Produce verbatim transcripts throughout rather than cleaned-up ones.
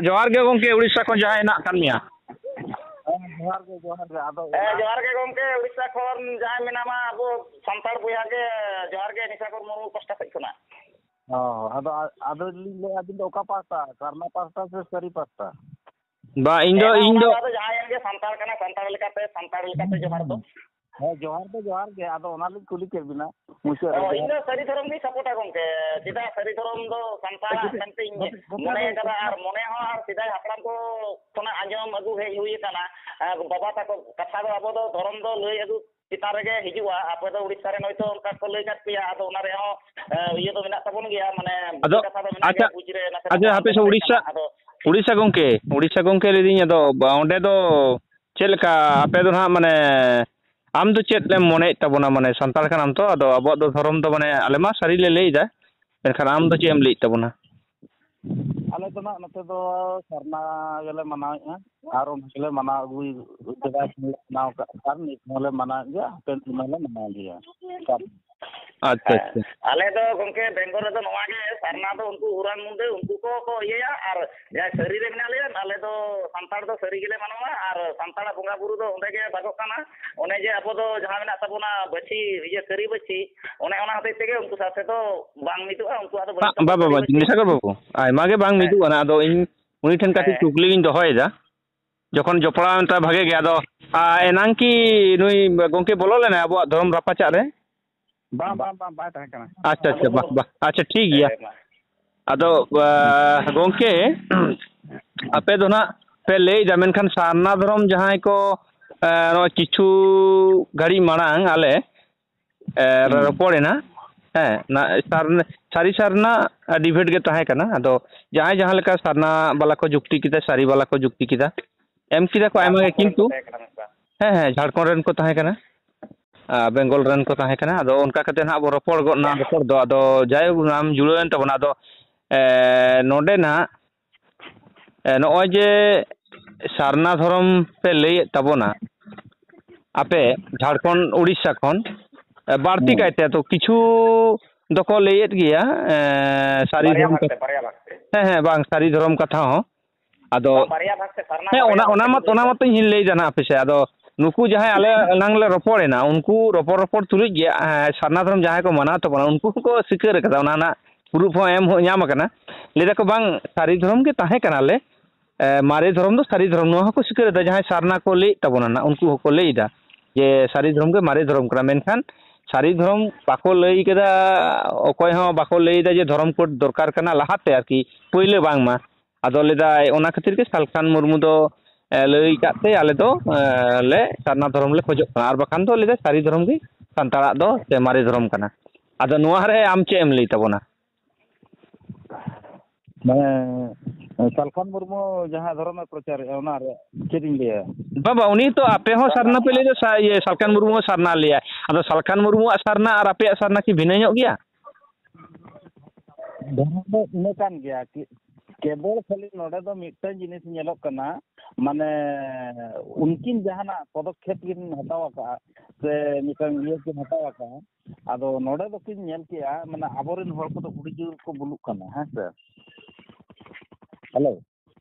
ᱡᱚᱦᱟᱨ ᱜᱮ ᱜᱚᱢᱠᱮ, ᱩᱲᱤᱥᱥᱟ ᱠᱷᱚᱱ ᱡᱟᱦᱟᱸᱭ ᱦᱮᱱᱟᱜ ᱟᱠᱟᱫ ᱢᱮᱭᱟ᱾ ᱦᱮᱸ, ᱡᱚᱦᱟᱨ ᱜᱮ, ᱡᱚᱦᱟᱨ ᱜᱮ᱾ ᱟᱫᱚ ᱦᱮᱸ, ᱡᱚᱦᱟᱨ ᱜᱮ ᱜᱚᱢᱠᱮ, ᱩᱲᱤᱥᱥᱟ ᱠᱷᱚᱱ ᱡᱟᱦᱟᱸᱭ ᱢᱮᱱᱟᱢᱟ, ᱟᱵᱚ ᱥᱟᱱᱛᱟᱲ ᱵᱚᱭᱦᱟ ᱜᱮ, ᱡᱚᱦᱟᱨ ᱜᱮ, ᱱᱤᱥᱟᱠᱚᱨ ᱢᱩᱨᱢᱩ ᱯᱟᱥᱴᱟ ᱥᱮᱫ ᱠᱷᱚᱱᱟᱜ᱾ ᱚ, ᱟᱫᱚ, ᱟᱫᱚ ᱞᱤᱧ ᱞᱟᱹᱭᱟ, ᱟᱹᱵᱤᱱ ᱫᱚ ᱚᱠᱟ ᱯᱟᱦᱴᱟ, ᱥᱟᱨᱱᱟ ᱯᱟᱦᱴᱟ ᱥᱮ ᱥᱟᱹᱨᱤ ᱯᱟᱦᱴᱟ? ᱵᱟ, ᱤᱧ ᱫᱚ, ᱦᱮᱸ, ᱤᱧ ᱚᱱᱟ ᱫᱚ ᱫᱚ ᱟᱫᱚ ᱡᱟᱦᱟᱸᱭ ᱮᱱ ᱜᱮ, ᱥᱟᱱᱛᱟᱲ ᱠᱟᱱᱟᱭ, ᱥᱟᱱᱛᱟᱲ ᱞᱮᱠᱟᱛᱮ, ᱥᱟᱱᱛᱟᱲ ᱞᱮᱠᱟᱛᱮ ᱡᱚᱦᱟᱨ ᱫᱚ᱾ ᱦᱮᱸ, ᱡᱚᱦᱟᱨ ᱫᱚ ᱡᱚᱦᱟᱨ ᱜᱮ, ᱟᱫᱚ ᱚᱱᱟ ᱞᱤᱧ ᱠᱩᱞᱤ ᱠᱮᱫ ᱵᱤᱱᱟ ᱢᱩᱪᱟᱹᱫ ᱨᱮ᱾ ᱚ, ᱤᱧ ᱫᱚ ᱥᱟᱹᱨᱤ ᱫᱷᱚᱨᱚᱢ ᱜᱤᱧ ᱥᱟᱯᱳᱨᱴᱟ ᱜᱚᱢᱠᱮ, ᱪᱮᱫᱟᱜ ᱥᱟᱹᱨᱤ ᱫᱷᱚᱨᱚᱢ ᱫᱚ ᱥᱟᱱᱛᱟᱲᱟᱜ ᱢᱮᱱᱛᱮᱧ ᱢᱚᱱᱮ ᱟᱠᱟᱫᱟ, ᱟᱨ ᱢᱚᱱᱮ ᱦᱚᱸ ᱟᱨ ᱥᱮᱫᱟᱭ ᱦᱟᱯᱲᱟᱢ ᱠᱚ ᱠᱷᱚᱱᱟᱜ ᱟᱸᱡᱚᱢ ᱟᱹᱜᱩ ᱦᱮᱡ ᱦᱩᱭ ᱟᱠᱟᱱᱟ᱾ ᱟᱨ ᱵᱟᱵᱟ ᱛᱟᱠᱚ ᱠᱟᱛᱷᱟ ᱫᱚ ᱟᱵᱚ ᱫᱚ ᱫᱷᱚᱨᱚᱢ ᱫᱚ ᱞᱟᱹᱭ ᱟᱹᱜᱩ ᱪᱮᱛᱟᱱ ᱨᱮᱜᱮ ᱦᱤᱡᱩᱜᱼᱟ᱾ ᱟᱯᱮ ᱫᱚ ᱩᱲᱤᱥᱥᱟ ᱨᱮᱱ ᱦᱚᱭᱛᱳ ᱚᱱᱠᱟ ᱠᱚ ᱞᱟᱹᱭ ᱠᱟᱫ ᱯᱮᱭᱟ, ᱟᱫᱚ ᱚᱱᱟ ᱨᱮᱭᱟᱜ ᱦᱚᱸ, ᱮ, ᱤᱭᱟᱹ ᱫᱚ ᱢᱮᱱᱟᱜ ᱛᱟᱵᱚᱱ ᱜᱮᱭᱟ, ᱢᱟᱱᱮ ᱟᱫᱚ, ᱠᱟᱛᱷᱟ ᱫᱚ ᱢᱮᱱᱟᱜ ᱟᱪᱪᱷᱟ, ᱜᱮᱭᱟ, ᱵᱩᱡᱽ ᱨᱮ ᱱᱟᱥᱮ ᱟᱪᱪᱷᱟ, ᱱᱟᱥᱮ ᱦᱟᱯᱮ ᱥᱮ ᱟᱱᱫᱟᱡᱽ ᱛᱟᱦᱮᱸ ᱩᱲᱤᱥᱥᱟ, ᱠᱟᱱᱟ᱾ ᱟᱫᱚ ᱩᱲᱤᱥᱥᱟ ᱜᱚᱢᱠᱮ, ᱩᱲᱤᱥᱥᱟ ᱜᱚᱢᱠᱮ ᱞᱟᱹᱭᱫᱟᱹᱧ, ᱟᱫᱚ ᱵᱟ-, ᱚᱸᱰᱮ ᱫᱚ ᱪᱮᱫ ᱞᱮᱠᱟ ᱟᱯᱮ ᱫᱚ ᱱᱟᱦᱟᱜ, ᱢᱟᱱᱮ, ᱟᱢ ᱫᱚ ᱪᱮᱫ ᱮᱢ ᱢᱚᱱᱮᱭᱮᱫ ᱛᱟᱵᱚᱱᱟ? ᱢᱟᱱᱮ, ᱥᱟᱱᱛᱟᱲ ᱠᱟᱱᱟᱢ ᱛᱚ, ᱟᱫᱚ ᱟᱵᱚᱣᱟᱜ ᱫᱚ ᱫᱷᱚᱨᱚᱢ ᱫᱚ, ᱢᱟᱱᱮ, ᱟᱞᱮ ᱢᱟ ᱥᱟᱹᱨᱤ ᱞᱮ ᱞᱟᱹᱭᱫᱟ, ᱢᱮᱱᱠᱷᱟᱱ ᱟᱢ ᱫᱚ ᱪᱮᱫ ᱮᱢ ᱞᱟᱹᱭᱮᱫ ᱛᱟᱵᱚᱱᱟ? ᱟᱞᱮ ᱫᱚ ᱱᱟᱜ ᱱᱚᱛᱮ ᱫᱚ ᱥᱟᱨᱱᱟ ᱜᱮᱞᱮ ᱢᱟᱱᱟᱣᱮᱫᱼᱟ, ᱟᱨ ᱚᱱᱟ ᱜᱮᱞᱮ ᱢᱟᱱᱟᱣ ᱟᱹᱜᱩᱭ, ᱥᱮᱫᱟᱭ ᱠᱷᱚᱱ ᱞᱮ ᱢᱟᱱᱟᱣ ᱟᱠᱟᱫ, ᱟᱨ ᱱᱤᱛ ᱦᱚᱸᱞᱮ ᱢᱟᱱᱟᱣᱮᱫ ᱜᱮᱭᱟ, ᱦᱟᱯᱮᱱ ᱫᱤᱱ ᱦᱚᱸᱞᱮ ᱢᱟᱱᱟᱣ ᱜᱮᱭᱟ᱾ ᱟᱪᱪᱷᱟ, ᱦᱮᱸ, ᱟᱪᱪᱷᱟ᱾ ᱟᱞᱮ ᱫᱚ ᱜᱚᱢᱠᱮ ᱵᱮᱝᱜᱚᱞ ᱨᱮᱫᱚ ᱱᱚᱣᱟ ᱜᱮ, ᱥᱟᱨᱱᱟ ᱫᱚ ᱩᱱᱠᱩ ᱩᱨᱟᱱ ᱢᱩᱱᱰᱟᱹ, ᱩᱱᱠᱩ ᱠᱚ ᱠᱚ ᱤᱭᱟᱹᱭᱟ, ᱟᱨ ᱡᱟᱦᱟᱸᱭ ᱥᱟᱹᱨᱤ ᱨᱮ ᱢᱮᱱᱟᱜ ᱞᱮᱭᱟ, ᱟᱞᱮ ᱫᱚ ᱥᱟᱱᱛᱟᱲ ᱫᱚ ᱥᱟᱹᱨᱤ ᱜᱮᱞᱮ ᱢᱟᱱᱟᱣᱟ, ᱟᱨ ᱥᱟᱱᱛᱟᱲᱟᱜ ᱵᱚᱸᱜᱟ ᱵᱩᱨᱩ ᱫᱚ ᱚᱸᱰᱮ ᱜᱮ ᱵᱷᱟᱜᱚᱜ ᱠᱟᱱᱟ᱾ ᱚᱱᱮ ᱡᱮ ᱟᱵᱚ ᱫᱚ ᱡᱟᱦᱟᱸ ᱢᱮᱱᱟᱜ ᱛᱟᱵᱚᱱᱟ ᱵᱟᱹᱪᱷᱤ, ᱤᱭᱟᱹ, ᱠᱟᱹᱨᱤ ᱵᱟᱹᱪᱷᱤ, ᱚᱱᱮ ᱚᱱᱟ ᱦᱚᱛᱮᱡ ᱛᱮᱜᱮ ᱩᱱᱠᱩ ᱥᱟᱶᱛᱮ ᱫᱚ ᱵᱟᱝ ᱢᱤᱫᱚᱜᱼᱟ, ᱩᱱᱠᱩᱣᱟᱜ ᱫᱚ ᱵᱟᱹᱱᱩᱜ ᱵᱟ-, ᱛᱟᱠᱚᱣᱟ ᱵᱟᱵᱟ, ᱠᱟᱹᱨᱤ ᱵᱟᱵᱟ, ᱵᱟᱹᱪᱷᱤ᱾ ᱱᱤᱥᱟᱠᱚᱨ ᱵᱟᱹᱵᱩ, ᱟᱭᱢᱟ ᱜᱮ ᱵᱟᱝ ᱦᱮᱸ᱾ ᱢᱤᱫᱚᱜᱼᱟ ᱱᱟᱜ᱾ ᱟᱫᱚ ᱤᱧ ᱩᱱᱤ ᱴᱷᱮᱱ ᱠᱟᱹᱴᱤᱡ ᱦᱮᱸ᱾ ᱠᱩᱠᱞᱤ ᱞᱤᱧ ᱫᱚᱦᱚᱭᱮᱫᱟ᱾ ᱡᱚᱠᱷᱚᱱ ᱡᱚᱯᱲᱟᱣ ᱮᱱ ᱛᱟᱭ ᱵᱷᱟᱜᱮ ᱜᱮ, ᱟᱫᱚ, ᱟ, ᱮᱱᱟᱝ ᱠᱤ ᱱᱩᱭ ᱜᱚᱢᱠᱮ ᱵᱚᱞᱚ ᱞᱮᱱᱟᱭ ᱟᱵᱚᱣᱟᱜ ᱫᱷᱚᱨᱚᱢ ᱨᱟᱯᱟᱪᱟᱜ ᱨᱮ? ᱵᱟᱝ, ᱵᱟᱝ, ᱵᱟᱝ, ᱵᱟᱭ ᱛᱟᱦᱮᱸ ᱠᱟᱱᱟ᱾ ᱟᱪᱪᱷᱟ, ᱟᱪᱪᱷᱟ, ᱵᱟ-, ᱵᱟ-, ᱟᱪᱪᱷᱟ, ᱴᱷᱤᱠ ᱜᱮᱭᱟ᱾ ᱦᱮᱸ, ᱢᱟ᱾ ᱟᱫᱚ, ᱟ, ᱜᱚᱢᱠᱮ, ᱟᱯᱮ ᱫᱚ ᱱᱟᱜ ᱯᱮ ᱞᱟᱹᱭᱮᱫᱟ, ᱢᱮᱱᱠᱷᱟᱱ ᱥᱟᱨᱱᱟ ᱫᱷᱚᱨᱚᱢ ᱡᱟᱦᱟᱸᱭ ᱠᱚ, ᱟ, ᱱᱚᱣᱟ ᱠᱤᱪᱷᱩ ᱜᱷᱟᱹᱲᱤᱡ ᱢᱟᱲᱟᱝ ᱟᱞᱮ ᱮ, ᱦᱩᱸ᱾ ᱨᱚᱯᱚᱲᱮᱱᱟ᱾ ᱦᱮᱸ, ᱚᱱᱟ ᱥᱟᱨᱱᱟ, ᱥᱟᱹᱨᱤ ᱥᱟᱨᱱᱟ ᱰᱤᱵᱮᱴ ᱜᱮ ᱛᱟᱦᱮᱸ ᱠᱟᱱᱟ᱾ ᱟᱫᱚ ᱡᱟᱦᱟᱸᱭ ᱡᱟᱦᱟᱸ ᱞᱮᱠᱟ ᱥᱟᱨᱱᱟ ᱵᱟᱞᱟ ᱠᱚ ᱡᱩᱠᱛᱤ ᱠᱮᱫᱟ, ᱥᱟᱹᱨᱤ ᱵᱟᱞᱟ ᱠᱚ ᱡᱩᱠᱛᱤ ᱠᱮᱫᱟ, ᱮᱢ ᱠᱮᱫᱟ ᱠᱚ ᱟᱭᱢᱟ ᱜᱮ, ᱡᱷᱟᱲᱠᱷᱚᱸᱰ ᱠᱚᱨᱮᱱ ᱠᱤᱱᱛᱩ ᱠᱚ ᱛᱟᱦᱮᱸ ᱠᱟᱱᱟ ᱢᱤᱫ ᱵᱟᱨ᱾ ᱦᱮᱸ, ᱦᱮᱸ, ᱡᱷᱟᱲᱠᱷᱚᱸᱰ ᱨᱮᱱ ᱠᱚ ᱛᱟᱦᱮᱸ ᱠᱟᱱᱟ᱾ ᱟᱨ ᱵᱮᱝᱜᱚᱞ ᱨᱮᱱ ᱠᱚ ᱛᱟᱦᱮᱸ ᱠᱟᱱᱟ᱾ ᱟᱫᱚ ᱚᱱᱠᱟ ᱠᱟᱛᱮ ᱱᱟᱦᱟᱜ ᱵᱚ ᱨᱚᱯᱚᱲ ᱜᱚᱫ ᱱᱟ ᱨᱚᱯᱚᱲ ᱫᱚ᱾ ᱟᱫᱚ ᱡᱟᱭᱦᱳᱠ, ᱚᱱᱟ ᱡᱩᱲᱟᱹᱣᱮᱱ ᱛᱟᱵᱚᱱᱟ᱾ ᱟᱫᱚ, ᱮ, ᱱᱚᱰᱮ ᱱᱟᱦᱟᱜ ᱮ, ᱱᱚᱜᱼᱚᱭ ᱡᱮ ᱥᱟᱨᱱᱟ ᱫᱷᱚᱨᱚᱢ ᱯᱮ ᱞᱟᱹᱭᱮᱫ ᱛᱟᱵᱚᱱᱟ, ᱟᱯᱮ ᱡᱷᱟᱲᱠᱷᱚᱸᱰ, ᱩᱲᱤᱥᱥᱟ ᱠᱷᱚᱱ, ᱮ, ᱵᱟᱹᱲᱛᱤ ᱦᱩᱸ᱾ ᱠᱟᱭᱛᱮ ᱛᱚ ᱠᱤᱪᱷᱩ ᱫᱚᱠᱚ ᱞᱟᱹᱭᱮᱫ ᱜᱮᱭᱟ, ᱮ, ᱥᱟᱹᱨᱤ ᱵᱟᱨᱭᱟ ᱫᱷᱚᱨᱚᱢ ᱵᱷᱟᱜᱽ ᱯᱮ ᱛᱮ, ᱵᱟᱨᱭᱟ ᱵᱷᱟᱜᱽ ᱛᱮ᱾ ᱦᱮᱸ, ᱦᱮᱸ, ᱵᱟᱝ, ᱥᱟᱹᱨᱤ ᱫᱷᱚᱨᱚᱢ ᱠᱟᱛᱷᱟ ᱦᱚᱸ᱾ ᱟᱫᱚ ᱵᱟᱨᱭᱟ ᱵᱷᱟᱜᱽ ᱛᱮ ᱥᱟᱨᱱᱟ ᱦᱮᱸ, ᱚᱱᱟ, ᱚᱱᱟ ᱢᱟ, ᱚᱱᱟ ᱢᱟᱛᱚᱧ ᱞᱟᱹᱭ ᱫᱟ ᱱᱟᱦᱟᱜ ᱯᱮᱥᱮ᱾ ᱟᱫᱚ ᱱᱩᱠᱩ ᱡᱟᱦᱟᱸᱭ ᱟᱞᱮ ᱮᱱᱟᱝ ᱞᱮ ᱨᱚᱯᱚᱲ ᱮᱱᱟ, ᱩᱱᱠᱩ ᱨᱚᱯᱚᱲ, ᱨᱚᱯᱚᱲ ᱛᱩᱞᱩᱡ ᱜᱮ, ᱮᱸ, ᱥᱟᱨᱱᱟ ᱫᱷᱚᱨᱚᱢ ᱡᱟᱦᱟᱸᱭ ᱠᱚ ᱢᱟᱱᱟᱣ ᱛᱟᱵᱚᱱᱟ, ᱩᱱᱠᱩ ᱦᱚᱸᱠᱚ ᱥᱤᱠᱟᱹᱨ ᱟᱠᱟᱫᱟ, ᱚᱱᱟ ᱨᱮᱱᱟᱜ ᱯᱨᱩᱯᱷ ᱦᱚᱸ ᱮᱢ ᱦᱚᱸ ᱧᱟᱢ ᱟᱠᱟᱱᱟ᱾ ᱞᱟᱹᱭ ᱫᱟᱠᱚ, "ᱵᱟᱝ, ᱥᱟᱹᱨᱤ ᱫᱷᱚᱨᱚᱢ ᱜᱮ ᱛᱟᱦᱮᱸ ᱠᱟᱱᱟᱞᱮ, ᱮ, ᱢᱟᱨᱮ ᱫᱷᱚᱨᱚᱢ ᱫᱚ ᱥᱟᱹᱨᱤ ᱫᱷᱚᱨᱚᱢ", ᱱᱚᱣᱟ ᱦᱚᱸᱠᱚ ᱥᱤᱠᱟᱹᱨ ᱮᱫᱟ, ᱡᱟᱦᱟᱸᱭ ᱥᱟᱨᱱᱟ ᱠᱚ ᱞᱟᱹᱭᱮᱫ ᱛᱟᱵᱚᱱᱟ ᱱᱟᱜ, ᱩᱱᱠᱩ ᱦᱚᱸᱠᱚ ᱞᱟᱹᱭ ᱮᱫᱟ ᱡᱮ ᱥᱟᱹᱨᱤ ᱫᱷᱚᱨᱚᱢ ᱜᱮ ᱢᱟᱨᱮ ᱫᱷᱚᱨᱚᱢ ᱠᱟᱱᱟ, ᱢᱮᱱᱠᱷᱟᱱ ᱥᱟᱹᱨᱤ ᱫᱷᱚᱨᱚᱢ ᱵᱟᱠᱚ ᱞᱟᱹᱭ ᱠᱮᱫᱟ, ᱚᱠᱚᱭ ᱦᱚᱸ ᱵᱟᱠᱚ ᱞᱟᱹᱭ ᱮᱫᱟ ᱡᱮ ᱫᱷᱚᱨᱚᱢ ᱠᱳᱰ ᱫᱚᱨᱠᱟᱨ ᱠᱟᱱᱟ ᱞᱟᱦᱟᱛᱮ ᱟᱨᱠᱤ, ᱯᱳᱭᱞᱳ ᱵᱟᱝᱢᱟ᱾ ᱟᱫᱚ ᱞᱟᱹᱭᱫᱟᱭ, ᱚᱱᱟ ᱠᱷᱟᱹᱛᱤᱨ ᱜᱮ ᱥᱟᱞᱠᱷᱟᱱ ᱢᱩᱨᱢᱩ ᱫᱚ, ᱮ, ᱞᱟᱹᱭ ᱠᱟᱫ ᱛᱮ ᱟᱞᱮ ᱫᱚ, ᱮ, ᱞᱮ ᱥᱟᱨᱱᱟ ᱫᱷᱚᱨᱚᱢ ᱞᱮ ᱠᱷᱚᱡᱚᱜ ᱠᱟᱱᱟ, ᱟᱨ ᱵᱟᱠᱷᱟᱱ ᱫᱚ ᱞᱟᱹᱭᱫᱟᱭ ᱥᱟᱹᱨᱤ ᱫᱷᱚᱨᱚᱢ ᱜᱮ ᱥᱟᱱᱛᱟᱲᱟᱜ ᱫᱚ ᱥᱮ ᱢᱟᱨᱮ ᱫᱷᱚᱨᱚᱢ ᱠᱟᱱᱟ᱾ ᱟᱫᱚ ᱱᱚᱣᱟ ᱨᱮ ᱟᱢ ᱪᱮᱫ ᱮᱢ ᱞᱟᱹᱭ ᱛᱟᱵᱚᱱᱟ? ᱢᱟᱱᱮ, ᱥᱟᱞᱠᱷᱟᱱ ᱢᱩᱨᱢᱩ ᱡᱟᱦᱟᱸ ᱫᱷᱚᱨᱚᱢᱮ ᱯᱨᱚᱪᱟᱨᱮᱜᱼᱟ, ᱚᱱᱟ ᱨᱮ ᱪᱮᱫ ᱤᱧ ᱞᱟᱹᱭᱟ? ᱵᱟᱵᱟ, ᱩᱱᱤ ᱛᱚ ᱟᱯᱮ ᱦᱚᱸ ᱥᱟᱨᱱᱟ ᱯᱮ ᱞᱟᱹᱭ ᱫᱟ, ᱥᱟ-, ᱤᱭᱟᱹ, ᱥᱟᱞᱠᱷᱟᱱ ᱢᱩᱨᱢᱩ ᱦᱚᱸ ᱥᱟᱨᱱᱟ ᱞᱟᱹᱭᱟ᱾ ᱟᱫᱚ ᱥᱟᱞᱠᱷᱟᱱ ᱢᱩᱨᱢᱩᱣᱟᱜ ᱥᱟᱨᱱᱟ ᱟᱨ ᱟᱯᱮᱭᱟᱜ ᱥᱟᱨᱱᱟ ᱠᱤ ᱵᱷᱤᱱᱟᱹ ᱧᱚᱜ ᱜᱮᱭᱟ? ᱫᱷᱚᱨᱚᱢ ᱫᱚ ᱤᱱᱟᱹ ᱠᱟᱱ ᱜᱮᱭᱟ᱾ ᱠᱮ-, ᱠᱮᱵᱚᱞ ᱠᱷᱟᱹᱞᱤ ᱱᱚᱰᱮ ᱫᱚ ᱢᱤᱫᱴᱟᱝ ᱡᱤᱱᱤᱥ ᱧᱮᱞᱚᱜ ᱠᱟᱱᱟ, ᱢᱟᱱᱮ ᱩᱱᱠᱤᱱ ᱡᱟᱦᱟᱱᱟᱜ ᱯᱚᱫᱚᱠᱷᱮᱯ ᱠᱤᱱ ᱦᱟᱛᱟᱣ ᱟᱠᱟᱫᱼᱟ ᱥᱮ ᱢᱤᱫᱴᱟᱝ ᱤᱭᱟᱹ ᱠᱤᱱ ᱦᱟᱛᱟᱣ ᱟᱠᱟᱫᱼᱟ, ᱟᱫᱚ ᱱᱚᱰᱮ ᱫᱚᱠᱤᱱ ᱧᱮᱞ ᱠᱮᱜᱼᱟ, ᱢᱟᱱᱮ ᱟᱵᱚᱨᱮᱱ ᱦᱚᱲ ᱠᱚᱫᱚ ᱟᱹᱰᱤ ᱡᱳᱨ ᱠᱚ ᱵᱩᱞᱩᱜ ᱠᱟᱱᱟ, ᱦᱮᱸ ᱥᱮ? ᱦᱮᱞᱳ᱾